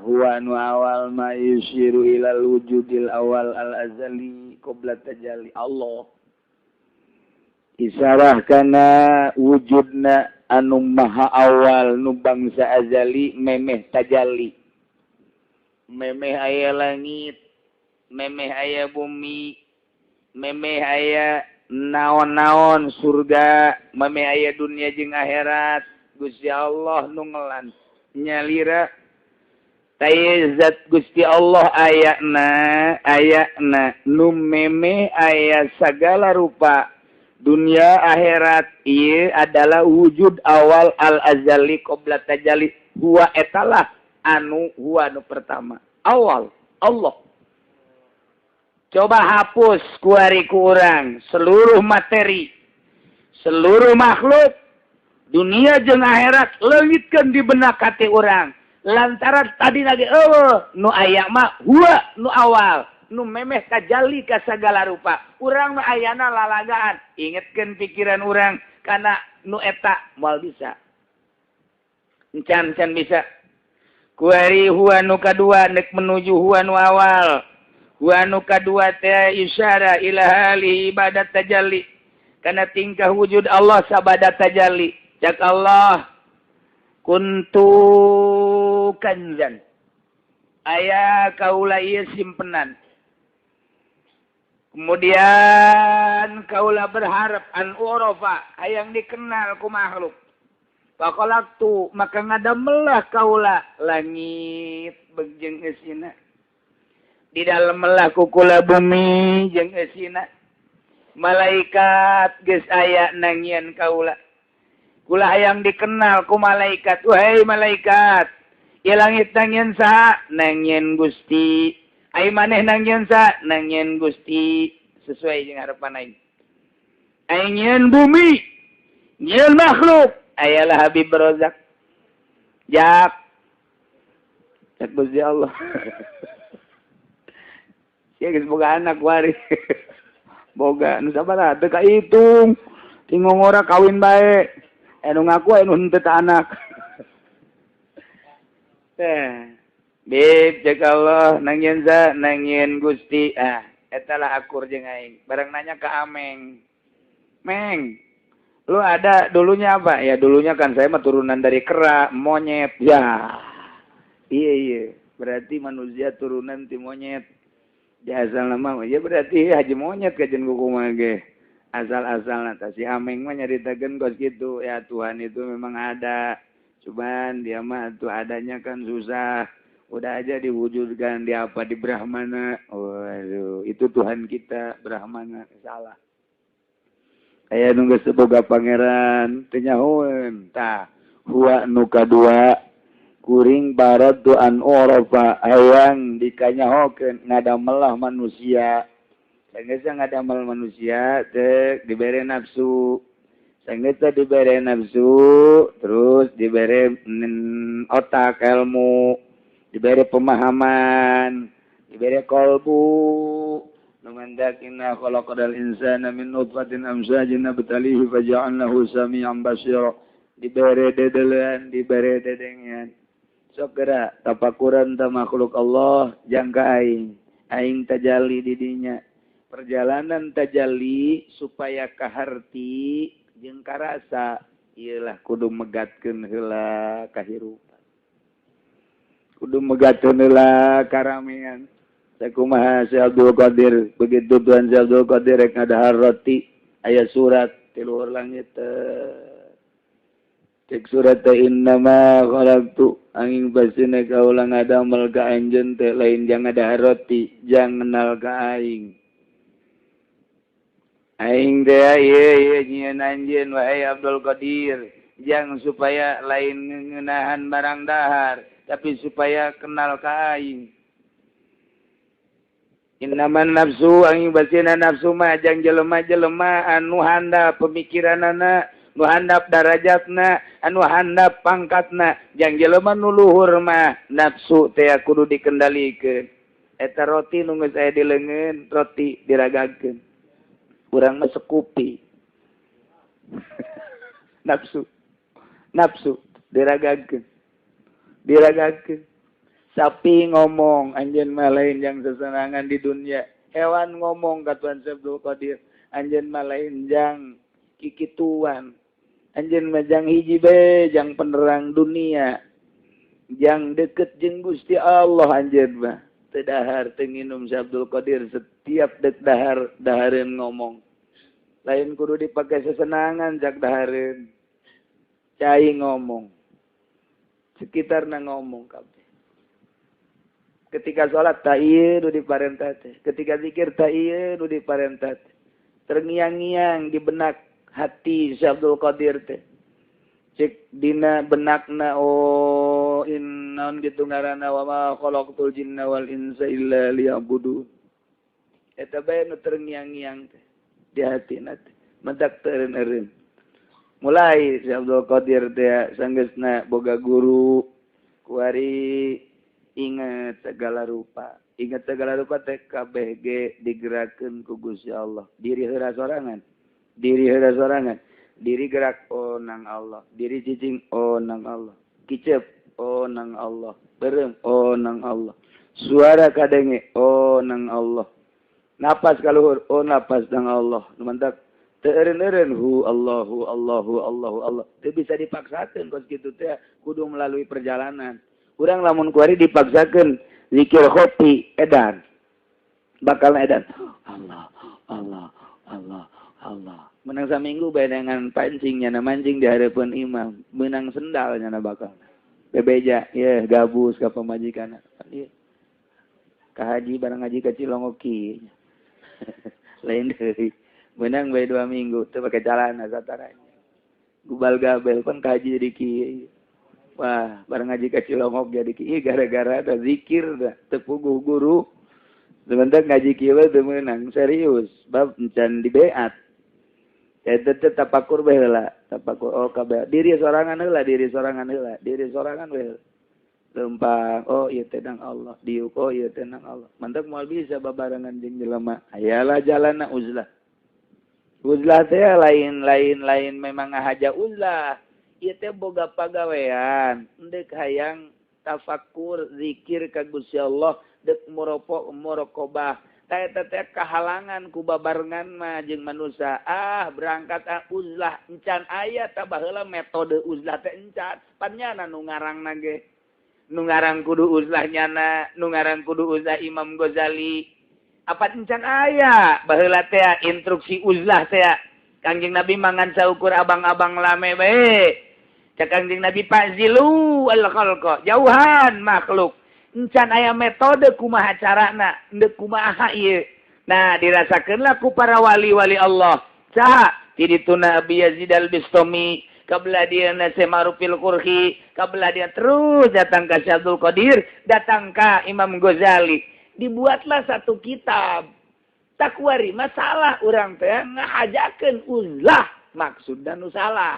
huwa nu awal ma yusyiru ilal wujudil awal al azali qabla tajalli Allah. Isarah kana wujudna anu maha awal nu bangsa azali memeh tajalli. Memeh aya langit, memeh aya bumi, memeh aya naon-naon surga, memeh aya dunia jeung akhirat. Gusti Allah nu ngelan nyalira taya zat Gusti Allah ayana ayana nu memeh aya sagala rupa dunia akhirat ieu adalah wujud awal al azali qabla tajalli huwa etalah anu huwa nu pertama awal Allah. Coba hapus kuari ku urang seluruh materi, seluruh makhluk dunia jeung akhirat leungitkeun di benak hati urang lantaran tadi lagi eueuh nu aya mah huwa nu awal nu memeh tajalli ka sagala rupa. Urang mah ayana lalagaan ingetkeun pikiran urang kana nu eta moal bisa encan can bisa. Kuari huwa nu kadua nek menuju huwa nu awal. Huwa nu kadua teh isyara ila hali ibadat tajalli kana tingkah wujud Allah sabada tajalli. Cak Allah kuntu kanzan aya kaula ieu simpenan. Kemudian kaula berharap an urafa hayang dikenal ku makhluk. Faqalaqtu maka ngadamelah kaula langit jeung eusina. Di dalam melah kukula bumi jeung eusina. Malaikat geus aya nangieun kaula. Kula hayang dikenal ku malaikat. Wahai malaikat, ieu langit nangieun saha? Nangieun Gusti. Ai maneh nangieun saha? Nangieun Gusti. sesuai jeung harapan aing. Aing nyieun bumi, nyieun makhluk, ayalah Habib Rozak. Jak. Cek Gusti Allah. Sia geus boga anak wari. Boga nu sabaraha teu kahitung. Ti ngongora kawin bae. Anu ngaku anu henteu ta anak. Teh. Bib cek Allah nangieun za nangieun Gusti. Ah, eta lah akur jeung aing. Barang nanya ka Ameng. Meng, lu ada dulunya apa? Ya dulunya kan saya mah turunan dari kera, monyet. Ya. Iya iya, berarti manusia turunan ti monyet. Ya asal nama ya berarti haji monyet kajen kumaha ge. Asal-asalna tah si Ameng mah nyaritakeun kos kitu. Ya Tuhan itu memang ada. Cuman dia mah tuh adanya kan susah. Udah aja diwujudkan di apa di Brahmana. Waduh, itu Tuhan kita Brahmana salah. Aya nu geus boga pangeran teu nyahoeun. Tah, huwa nu kadua kuring baradu an urafa hayang dikanyahokeun ngadamelah manusia. Sanggeus ngadamel manusia teh dibere nafsu. Sanggeus dibere nafsu terus dibere otak ilmu, dibere pemahaman, dibere kolbu. Numandak inna khalaqal insana min nutfatin amsajin nabtalihi faja'alnahu samian basira. Dibere dedelean, dibere dedengean. Sok geura tapakuran ta makhluk Allah jangka aing. Aing tajalli di dinya. Perjalanan tajalli supaya kaharti jeung karasa ieulah kudu megatkeun heula kahirupan. Kudu megatkeun heula karamean. Sakumaha Syekh Abdul Qadir, begitu Tuhan Syekh Abdul Qadir rek ngadahar roti, aya surat ti luhur langit. Cek surat teh innama khalaqtu angin basina kaula ngadamel ka anjeun teh lain jang ngadahar roti, jang kenal ka aing. Aing teh ieu ieu nyieun anjeun wahai Abdul Qadir, jang supaya lain ngeunahan barang dahar, tapi supaya kenal ka aing. Innaman nafsu angin basina nafsu mah jang jelema-jelema anu handap pemikiranana, nu handap darajatna, anu handap pangkatna, jang jelema nu luhur mah nafsu teh kudu dikendalikeun. Eta roti nu geus aya di leungeun, roti diragagkeun. Urang mah sekupi. Nafsu. Nafsu diragagkeun. Diragagkeun. Sapi ngomong anjeun mah lain jang sesenangan di dunia. Hewan ngomong ka Tuhan Syekh Abdul Qadir, anjeun mah lain jang kikituan. Anjeun mah jang hiji bae jang penerang dunia. Jang deket jeung Gusti Allah anjeun mah. Teu dahar teu nginum Syekh Abdul Qadir setiap dek dahar dahareun ngomong. Lain kudu dipake sesenangan jak dahareun. Cai ngomong. Sekitarna ngomong kabeh. Ketika sholat tak ieu nu diparentah teh. Ketika zikir tak ieu nu diparentah teh. Terngiang-ngiang di benak hati Syekh Abdul Qadir teh. Cek dina benakna oh innaun kitu ngaranna wa ma khalaqtul jinna wal insa illa liya'budun. Eta bae nu terngiang-ngiang teh di hatina teh. Mentak teu eureun-eureun. Mulai Syekh Abdul Qadir teh sanggeusna boga guru kuari ingat segala rupa. Ingat segala rupa teh KBG digerakkeun ku Gusti Allah. Diri heula sorangan. Diri heula sorangan. Diri gerak oh nang Allah. Diri cicing oh nang Allah. Kicep oh nang Allah. Beureum oh nang Allah. Suara kadenge oh nang Allah. Napas kaluhur oh napas nang Allah. Nu mantak teu eureun-eureun hu Allahu Allahu Allahu Allah. Teu bisa dipaksakeun kos kitu teh kudu melalui perjalanan. Urang lamun kuari dipaksakeun zikir khofi edan. Bakal edan. Allah, Allah, Allah, Allah. Menang saminggu bae dengan pancing nyana mancing di hareupeun imam, menang sendal nyana bakal. Bebeja, ye gabus ka pamajikan. Ieu. Ka haji barang haji ka Cilongok kieu. Lain deui. Menang bae 2 minggu teu pake calana sataranya. Gubal gabel pan ka haji jadi kieu. Wah, barang ngaji ka Cilongok jadi kieu gara-gara ada zikir dah teu puguh guru. Sebentar ngaji kieu teu meunang serius bab encan dibeat. Eta teh tapakur bae heula, tapakur oh kabeh diri sorangan heula, diri sorangan heula, diri sorangan we heula. Lempang oh ieu teh nang Allah, diuk oh ieu teh nang Allah. Mantap moal bisa babarengan jeung jelema. Ayalah jalanna uzlah. Uzlah teh lain-lain lain memang ngahaja uzlah. Ieu teh boga pagawean, endek hayang tafakur zikir ka Gusti Allah, dek muropo muraqabah. Eta teh kahalangan ku babarengan mah jeung manusia. Ah berangkat ah uzlah encan aya tah baheula metode uzlah teh encan. Pan nyana nu ngarangna ge. Nu ngarang kudu uzlah nyana, nu ngarang kudu uzlah Imam Ghazali. Apa encan aya baheula teh instruksi uzlah teh. Kangjeng Nabi mangan saukur abang-abang lame bae. Cak Kangjeng Nabi fazilu al khalqa, jauhan makhluk. Encan aya metode kumaha carana, endek kumaha ieu. Nah, dirasakeunlah ku para wali-wali Allah. Saha? Ti dituna Abi Yazid Al-Bistami, kabelah dia Syekh Ma'rufil Qurhi, kabelah dia terus datang ka Syekh Abdul Qadir, datang ka Imam Ghazali. Dibuatlah satu kitab. Takwari masalah urang teh ngahajakeun uzlah, maksudna nu salah.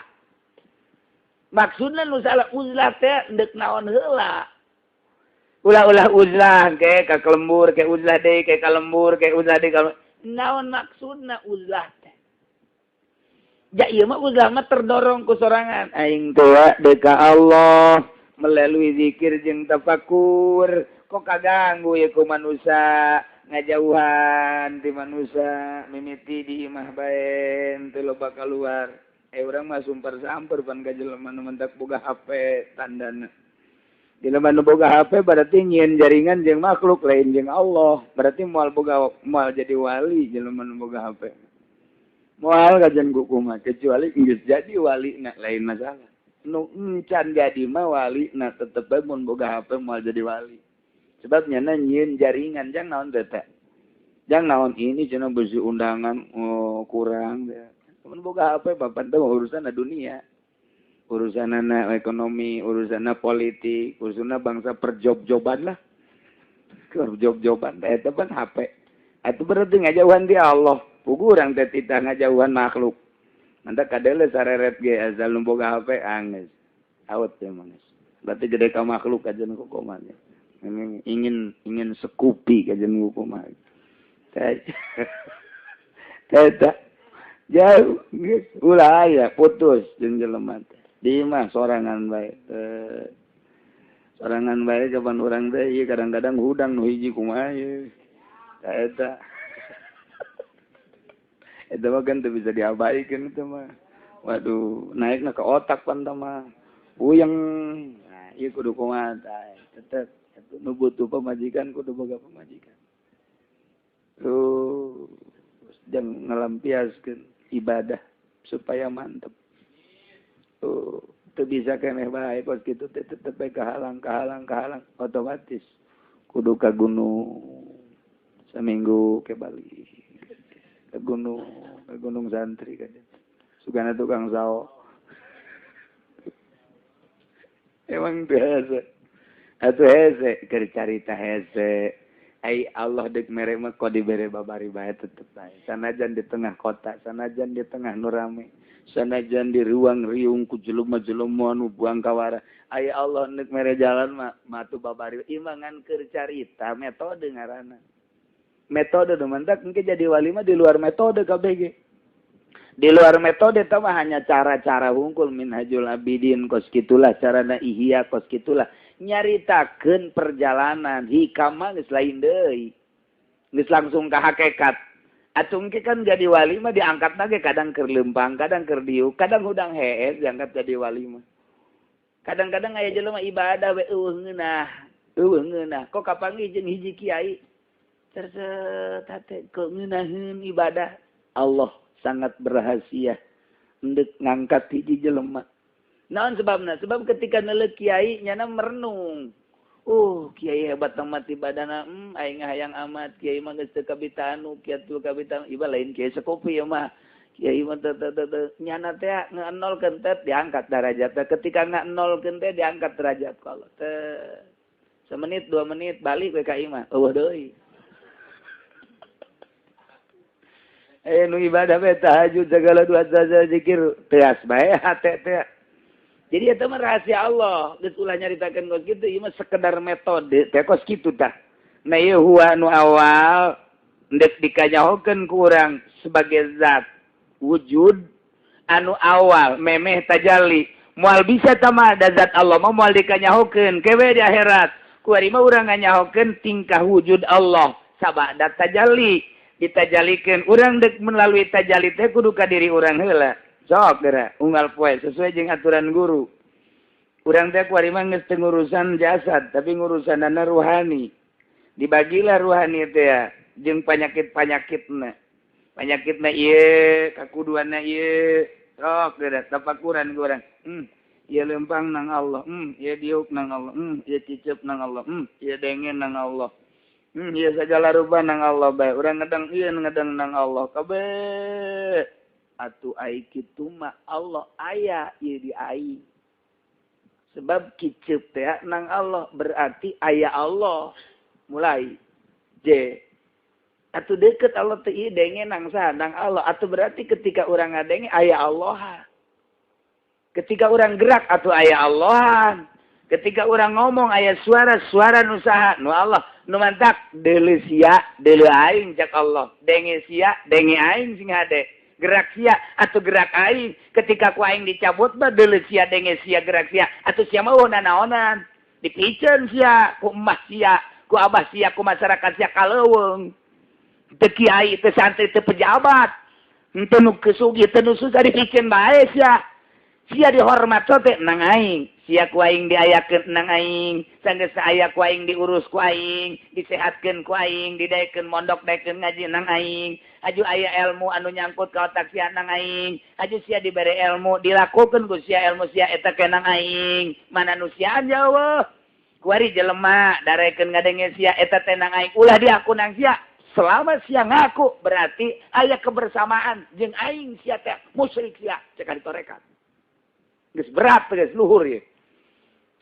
Maksudna nu salah uzlah teh endek naon heula. Ulah-ulah uzlah ke ka kelembur ke uzlah deui ke ka lembur ke uzlah deui ka naon maksudna uzlah teh. Ja ieu mah uzlah mah terdorong ku sorangan aing teh deuk ka Allah melalui zikir jeung tafakur kok kaganggu ye ku manusia ngajauhan ti manusia mimiti di imah bae teu loba kaluar. Urang mah sumpar-samper pan ka jelema nu mentak boga HP tandana. Jelema nu boga HP berarti nyieun jaringan jeung makhluk lain jeung Allah. Berarti moal boga moal jadi wali jelema nu boga HP. Moal kajian kumaha kecuali geus jadi wali na lain masalah. Nu encan jadi mah wali na tetep bae mun boga HP moal jadi wali. Sebab nyana nyieun jaringan jang naon teh teh. Jang naon ini cenah beusi undangan oh, kurang teh. Mun boga HP bapan teh urusan dunia. Urusan anak ekonomi, urusan politik, urusan bangsa perjob-joban lah. Perjob-joban eta pan HP. Atuh berarti ngajauhan di Allah. Pugu urang teh titah ngajauhan makhluk. Mantap kadele sareret ge asal nu boga HP anggeus. Awet teh manis. Berarti gede ka makhluk aja nu kumaha. Ingin ingin sekupi aja nu kumaha. Eta jauh geus ulah aya putus jeung jelema teh. Di mah sorangan bae. Sorangan bae kapan urang teh ieu kadang-kadang hudang nu hiji kumaha ieu. Eta. Eta mah kan teu bisa diabaikeun eta mah. Waduh, naikna ke otak pan tah mah. Puyeng. Nah, ieu kudu kumaha tah. Tetep nu butuh pamajikan kudu boga pamajikan. Terus jangan ngelampiaskeun ibadah supaya mantep. Tuh, teu bisa keneh bae kos kitu teh tetep bae kahalang kahalang kahalang otomatis kudu ka gunung seminggu ke Bali ke gunung santri kan sugana tukang sawo emang biasa atuh hese keur carita hese ai Allah deuk mere mah kok dibere babari bae tetep bae sanajan di tengah kota sanajan di tengah nu rame sanajan di ruang riung ku jelema-jelema nu buang kawara ai Allah neuk mere jalan mah matu babari imangan keur carita metode ngaranna metode nu mantak engke jadi wali mah di luar metode kabeh ge di luar metode eta mah hanya cara-cara hungkul Minhajul Abidin kos kitulah carana Ihya kos kitulah nyaritakeun perjalanan hikam mah geus lain deui geus langsung ka hakikat atuh engke kan jadi wali mah diangkatna ge kadang keur leumpang kadang keur diuk kadang hudang hees diangkat jadi wali mah kadang-kadang aya jelema ibadah we eueuh ngeunah kok kapanggih jeung hiji kiai terset hate kok ngeunaheun ibadah Allah sangat berrahasia endek ngangkat hiji jelema. Naon sebabna? Sebab ketika neuleuh kiai nyana merenung. Kiai hebat amat ibadahna. Aing hayang amat kiai mah geus teu kabitanu, kieu kabitanu. Iba lain kiai sekopi ya mah. Kiai mah teu nyana teh ngenolkeun teh diangkat derajatna. Ketika ngenolkeun teh diangkat derajat ku Allah. Teh semenit 2 menit balik we ka imah. Eueuh deui. Nu ibadah bae tahajud segala dua saja zikir teas bae hate teh. Jadi eta mah rahasia Allah, geus ulah nyaritakeun kos kitu, ieu mah sekedar metode teh kos kitu tah. Nah ieu huwa nu awal ndek dikanyahokeun ku urang sebagai zat wujud anu awal memeh tajalli. Moal bisa tama da zat Allah mah moal dikanyahokeun kewe di akhirat. Kuari mah urang nganyahokeun tingkah wujud Allah sabada tajalli. Ditajalikeun urang dek melalui tajalli teh kudu ka diri urang heula. Sok geura unggal poe sesuai jeung aturan guru. Urang teh kuari mah geus teu ngurusan jasad tapi ngurusanana ruhani. Dibagilah ruhani teh ya jeung panyakit-panyakitna. Panyakitna ieu, kakuduanna ieu. Sok geura tapakuran ku urang. Ieu lempang nang Allah, ieu diuk nang Allah, ieu cicep nang Allah, ieu dengen nang Allah. Ieu segala rupa nang Allah bae. Urang ngedeng ieu ngedeng nang Allah kabeh. Atuh ai kitu mah Allah aya ieu di aing. Sebab kicep teh nang Allah berarti aya Allah. Mulai J. Atuh deket Allah teh ieu denge nang saha nang Allah. Atuh berarti ketika urang ngadenge aya Allah. Ketika urang gerak atuh aya Allah. Ketika urang ngomong aya suara, suara nu saha nu Allah. Nu mantak deuleu sia, deuleu aing cak Allah. Denge sia, denge aing sing hade. Gerak sia atau gerak aing. Ketika ku aing dicabut mah deuleu sia, denge sia, gerak sia. Atuh sia mah nanaonan. Dipiceun sia ku emah sia, ku abah sia, ku masyarakat sia kaleuweung. Teu kiai, teu santri, teu pejabat. Teu nu kesugih, teu nu susah dipiceun bae sia. Sia dihormat teh nang aing. Sia ku aing diayakeun nang aing, sanggeus aya ku aing diurus ku aing, disehatkeun ku aing, didaekeun mondok, daekeun ngaji nang aing. Aju aya ilmu anu nyangkut ka otak sia nang aing, aju sia dibere ilmu, dilakukeun ku sia ilmu sia eta ke nang aing. Mana nu siaan jauh. Kuari jelema darekeun ngadenge sia eta teh nang aing, ulah diaku nang sia. Selama sia ngaku berarti aya kebersamaan jeung aing sia teh musyrik sia cek ditorekat. Geus berat geus luhur ieu.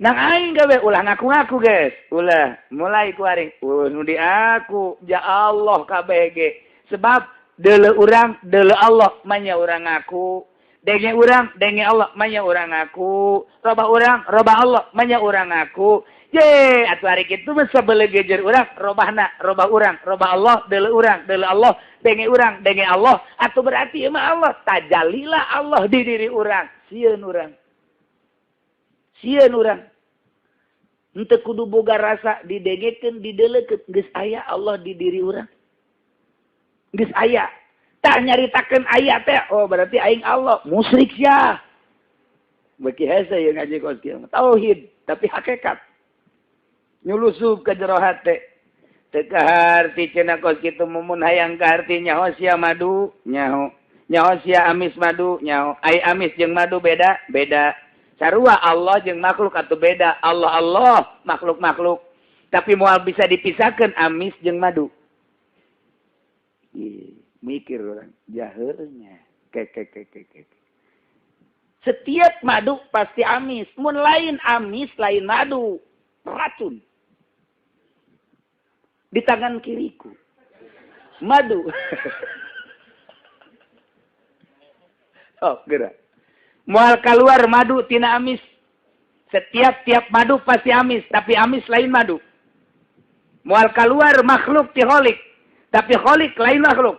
Nang aing gawe ulah ngaku-ngaku guys. Ulah mulai ku aring. Nu di aku ya Allah kabeh ge. Sebab deuleu urang deuleu Allah manya urang ngaku. Denge urang denge Allah manya urang ngaku. Robah urang robah Allah manya urang ngaku. Ye atuh ari kitu mah sabelegejer urang robahna robah urang robah Allah deuleu urang deuleu Allah denge urang denge Allah atuh berarti ieu mah Allah tajallilah Allah di diri urang. Sieun urang. Sieun urang. Henteu kudu boga rasa didengekeun dideleukeun geus aya Allah di diri urang. Geus aya. Tah nyaritakeun aya teh oh berarti aing Allah musyrik sia. Beuki hese ieu ngaji kos kieu. Tauhid tapi hakikat. Nyulusup ka jero hate. Teu kaharti cenah kos kitu mumun hayang kaharti nyaho sia madu nyaho. Nyaho sia amis madu nyaho. Ai amis jeung madu beda beda. Sarua Allah jeung makhluk atau beda. Allah Allah makhluk makhluk. Tapi moal bisa dipisahkan amis jeung madu. Ih, mikir orang jaheurnya. Ke ke ke ke ke. Setiap madu pasti amis. Mun lain amis lain madu. Racun. Di tangan kiriku. Madu. Oh, gerak. Moal keluar madu tina amis. Setiap tiap madu pasti amis, tapi amis lain madu. Moal keluar makhluk ti kholik, tapi kholik lain makhluk.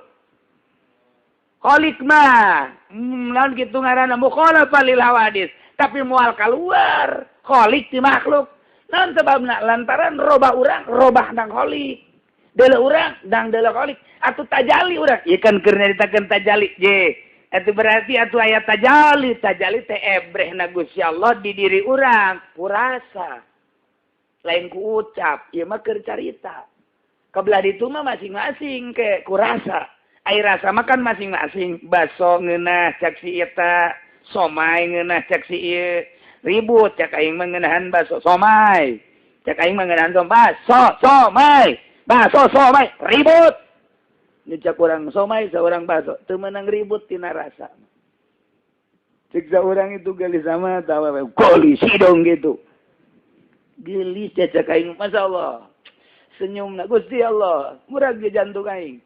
Kholik mah naon kitu ngaranna mukhalafah lil hawadis, tapi moal keluar kholik ti makhluk. Naon sebabna? Lantaran robah urang robah nang kholik. Deuleu urang dang deuleu kholik atuh tajali urang. Ieu kan keur nyaritakeun tajali je. Itu berarti atuh aya tajali, tajali teh ebrehna Gusti Allah di diri urang, kurasa. Lain ku ucap, ieu mah keur carita. Kebelah ditu mah masing-masing ke kurasa. Ai rasa mah kan masing-masing, baso ngeunah cak si eta, somai ngeunah cak si ieu, ribut cak aing mah ngeunahan baso somai. Cak aing mah ngeunahan baso somai, baso somai, ribut. Nyucak orang somai seorang baso teu meunang ribut tina rasa. Cek saurang itu gelis sama tawa gelis hidung gitu. Gelis cek aing masyaallah. Senyumna Gusti Allah, murag ge jantung aing.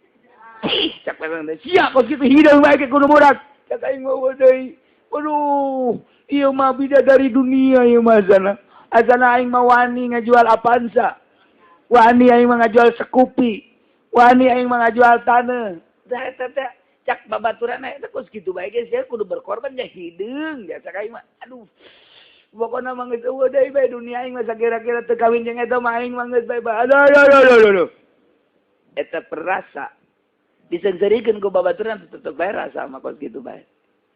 Ih, cak urang teh sia kos kitu hideung bae ke kudu budak. Cak aing mah deui. Waduh, ieu mah bidadari dunia ieu mah azana. Azana aing mah wani ngajual Avanza. Wani aing mah ngajual Scoopy. Wani aing mah ngajual taneuh. Tah eta teh cak babaturan eta kos kitu bae ge sia kudu berkorban nya hideung biasa ka aing mah. Aduh. Pokona mah geus eueuh deui bae dunia aing mah sakira-kira teu kawin jeung eta mah aing mah geus bae. Aduh aduh aduh aduh. Eta perasa diseungseurikeun ku babaturan tetep bae rasa mah kos kitu bae.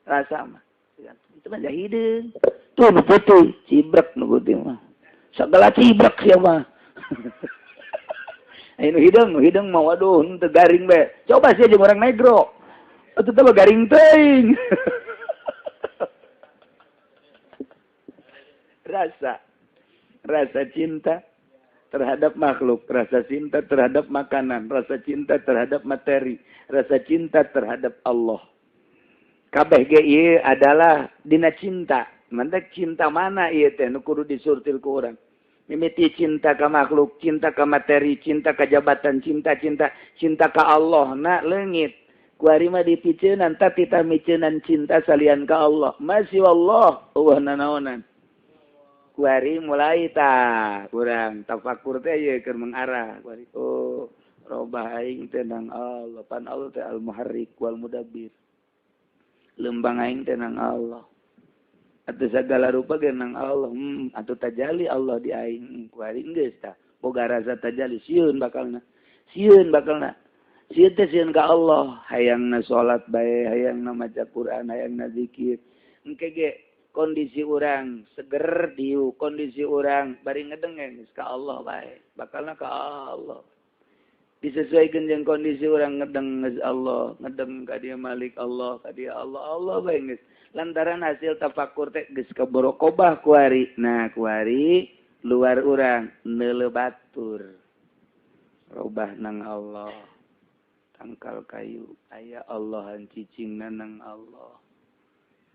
Rasa mah. Itu mah hideung. Tuh nu putih, cibrek nu putih mah. Sagala cibrek sia mah. Anu hideung mah waduh henteu garing bae. Coba sia jeung urang negro. Atuh teh garing teuing. Rasa cinta terhadap makhluk, rasa cinta terhadap makanan, rasa cinta terhadap materi, rasa cinta terhadap Allah. Kabeh ge ieu adalah dina cinta. Mantak cinta mana ieu teh nu kudu disurtil ku urang. Mimiti cinta ka makhluk, cinta ka materi, cinta ka jabatan, cinta-cinta, cinta ka Allah na leungit. Kuari mah dipiceunan tah titah miceunan cinta salian ka Allah. Masih Allah eueuh nanaonan. Kuari mulai tah urang tafakur teh ieu keur mengarah kuari oh robah aing teh nang Allah pan Allah teh al muharrik wal mudabbir lembang aing teh nang Allah atuh sagala rupa ge nang Allah atuh tajali Allah di aing kuari geus tah boga rasa tajali sieun bakalna sieun teh sieun ka Allah hayangna salat bae hayangna maca Quran hayangna zikir engke ge kondisi orang seger diu kondisi orang bari ngedengeng geus ka Allah bae bakalna ka Allah disesuaikan jeung kondisi orang ngedeng geus Allah ngedeng ka dia Malik Allah ka dia Allah Allah bae geus lantaran hasil tafakur teh geus kaborokobah kuari nah kuari luar urang neuleuh batur robah nang Allah tangkal kayu aya Allahan cicingna nang Allah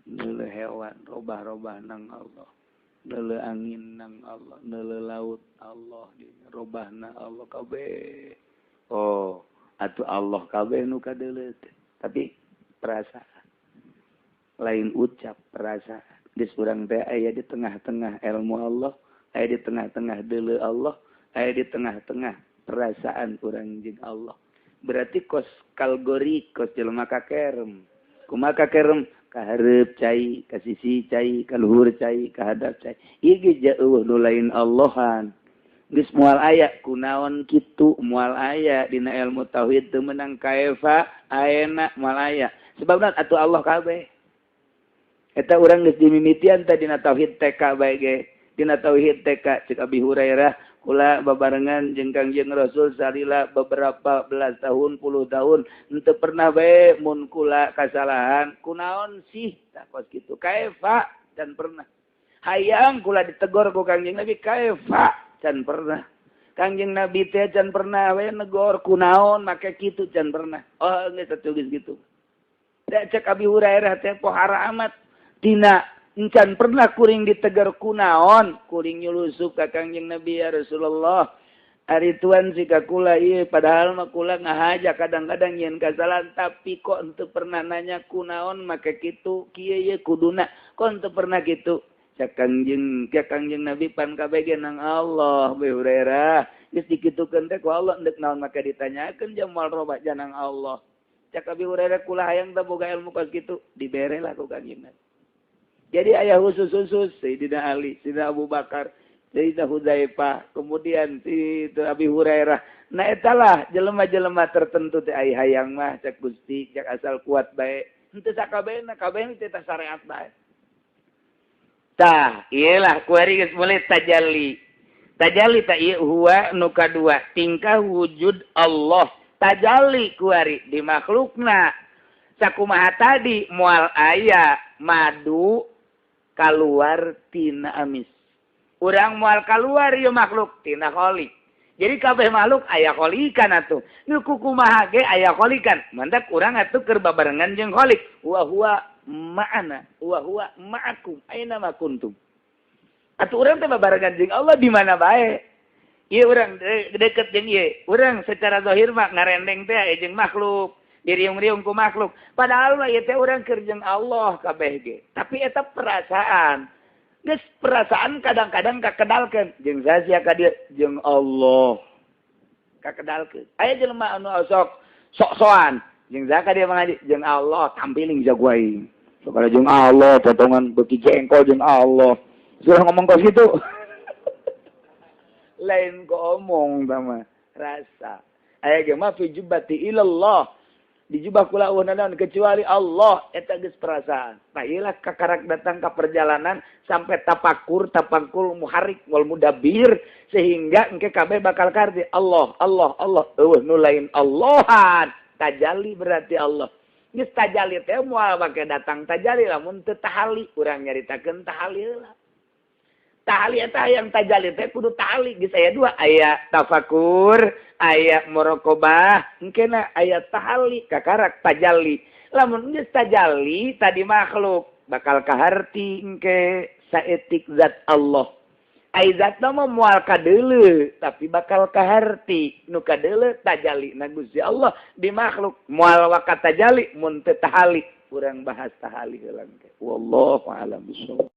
neuleuh hewan robah-robah nang Allah neuleuh angin nang Allah neuleuh laut Allah robahna Allah kabeh oh atuh Allah kabeh nu kadeuleuh tapi perasaan lain ucap perasaan geus urang teh aya di tengah-tengah ilmu Allah aya di tengah-tengah deuleuh Allah aya di tengah-tengah perasaan urang jeung Allah berarti kos kalgori kos jelema kakerem kumaha kakerem kahareup cai ka sisi cai ka luhur cai ka hadap cai ieu ge jauh nu lain Allahan geus moal aya kunaon kitu moal aya dina ilmu tauhid teu meunang kaefa aena moal aya sebabna atuh Allah kabeh eta urang geus dimimitian teh dina tauhid TK bae ge dina tauhid TK ceuk Abi Hurairah kula babarengan jeung Kangjeng Rasul salila beberapa belas tahun puluh tahun henteu pernah bae mun kula kasalahan kunaon sih tah kos kitu kaefa can pernah hayang kula ditegor ku Kangjeng Nabi kaefa can pernah Kangjeng Nabi teh can pernah we negor kunaon make kitu can pernah oh geus atuh geus kitu da cek Abi Hurairah teh pohara amat tina encan pernah kuring ditegar kunaon kuring nyulusup ka Kangjeng Nabi ya Rasulullah ari tuan sika kula ieu padahal mah kula ngahaja kadang-kadang nyeun kasalahan tapi kok henteu pernah nanya kunaon make kitu kieu ye kuduna kok henteu pernah kitu cak Kangjeng Nabi pan kabeh ge nang Allah Abi Hurairah geus dikitukeun teh ku Allah endek naon make ditanyakeun jeung moal robah janang Allah cak Abi Hurairah kula hayang teh boga ilmu kos kitu dibere lah ku Kangjeng Nabi. Jadi ayah khusus-khusus Sayyidina Ali, Sayyidina Abu Bakar, Sayyidina Hudzaifah, kemudian itu Abi Hurairah. Nah etalah jelema-jelema tertentu teh ai hayang mah cak Gusti, cak asal kuat bae. Henteu sakabehna, kabehna teh syariat bae. Tah, iyalah kuari geus mulai tajalli. Tajalli tah ieu huwa nu kadua, tingkah wujud Allah. Tajalli kuari di makhlukna. Sakumaha tadi moal aya madu kaluar tina amis. Urang moal kaluar ieu makhluk tina kholiq. Jadi kabeh makhluk aya kholikan atuh. Nu kumaha ge aya kholikan. Mantak urang atuh keur babarengan jeung kholiq. Wa huwa ma'ana wa huwa ma'akum aina ma kuntum. Atuh urang teh babarengan jeung Allah di mana bae. Ieu urang deket jeung ieu. Urang secara zahir mah ngarendeng teh jeung makhluk, diriung-riung ku makhluk. Padahal mah ieu teh urang keur jeung Allah kabeh ge. Tapi eta perasaan. Geus perasaan kadang-kadang kakedalkeun jeung saha ka dieu, jeung Allah. Kakedalkeun. Aya jelema anu sok sok-sokan jeung saha ka dieu mengaji, jeung Allah, tampiling jago aing. Sok jeung Allah, potongan beuki jengkol jeung Allah. Sudah ngomong kos gitu. Lain ko omong sama rasa. Aya ge mah fi jubbati ilallah. Di jubah kula eueuh naon kecuali Allah, eta geus perasaan. Tah ieu kakarak datang ka perjalanan sampai tapakur, tapangkul muharik wal mudabbir, sehingga engke kabeh bakal karti Allah, Allah, Allah, eueuh nu lain Allahan. Tajalli berarti Allah. Geus tajalli teh moal make datang tajalli lamun teu tahali, urang nyaritakeun tahali heula. Tahali eta yang tajalli teh kudu tahali, geus aya dua, aya tafakur, aya muraqabah, engkena aya tahali kakarak tajalli. Lamun geus tajalli tadi makhluk bakal kaharti engke saetik zat Allah. Ai zat mah moal kadeuleu tapi bakal kaharti, nu kadeuleu tajalli na Gusti Allah di makhluk, moal waka tajalli mun teu tahali. Urang bahas tahali heula engke. Wallahu a'lam bishawab.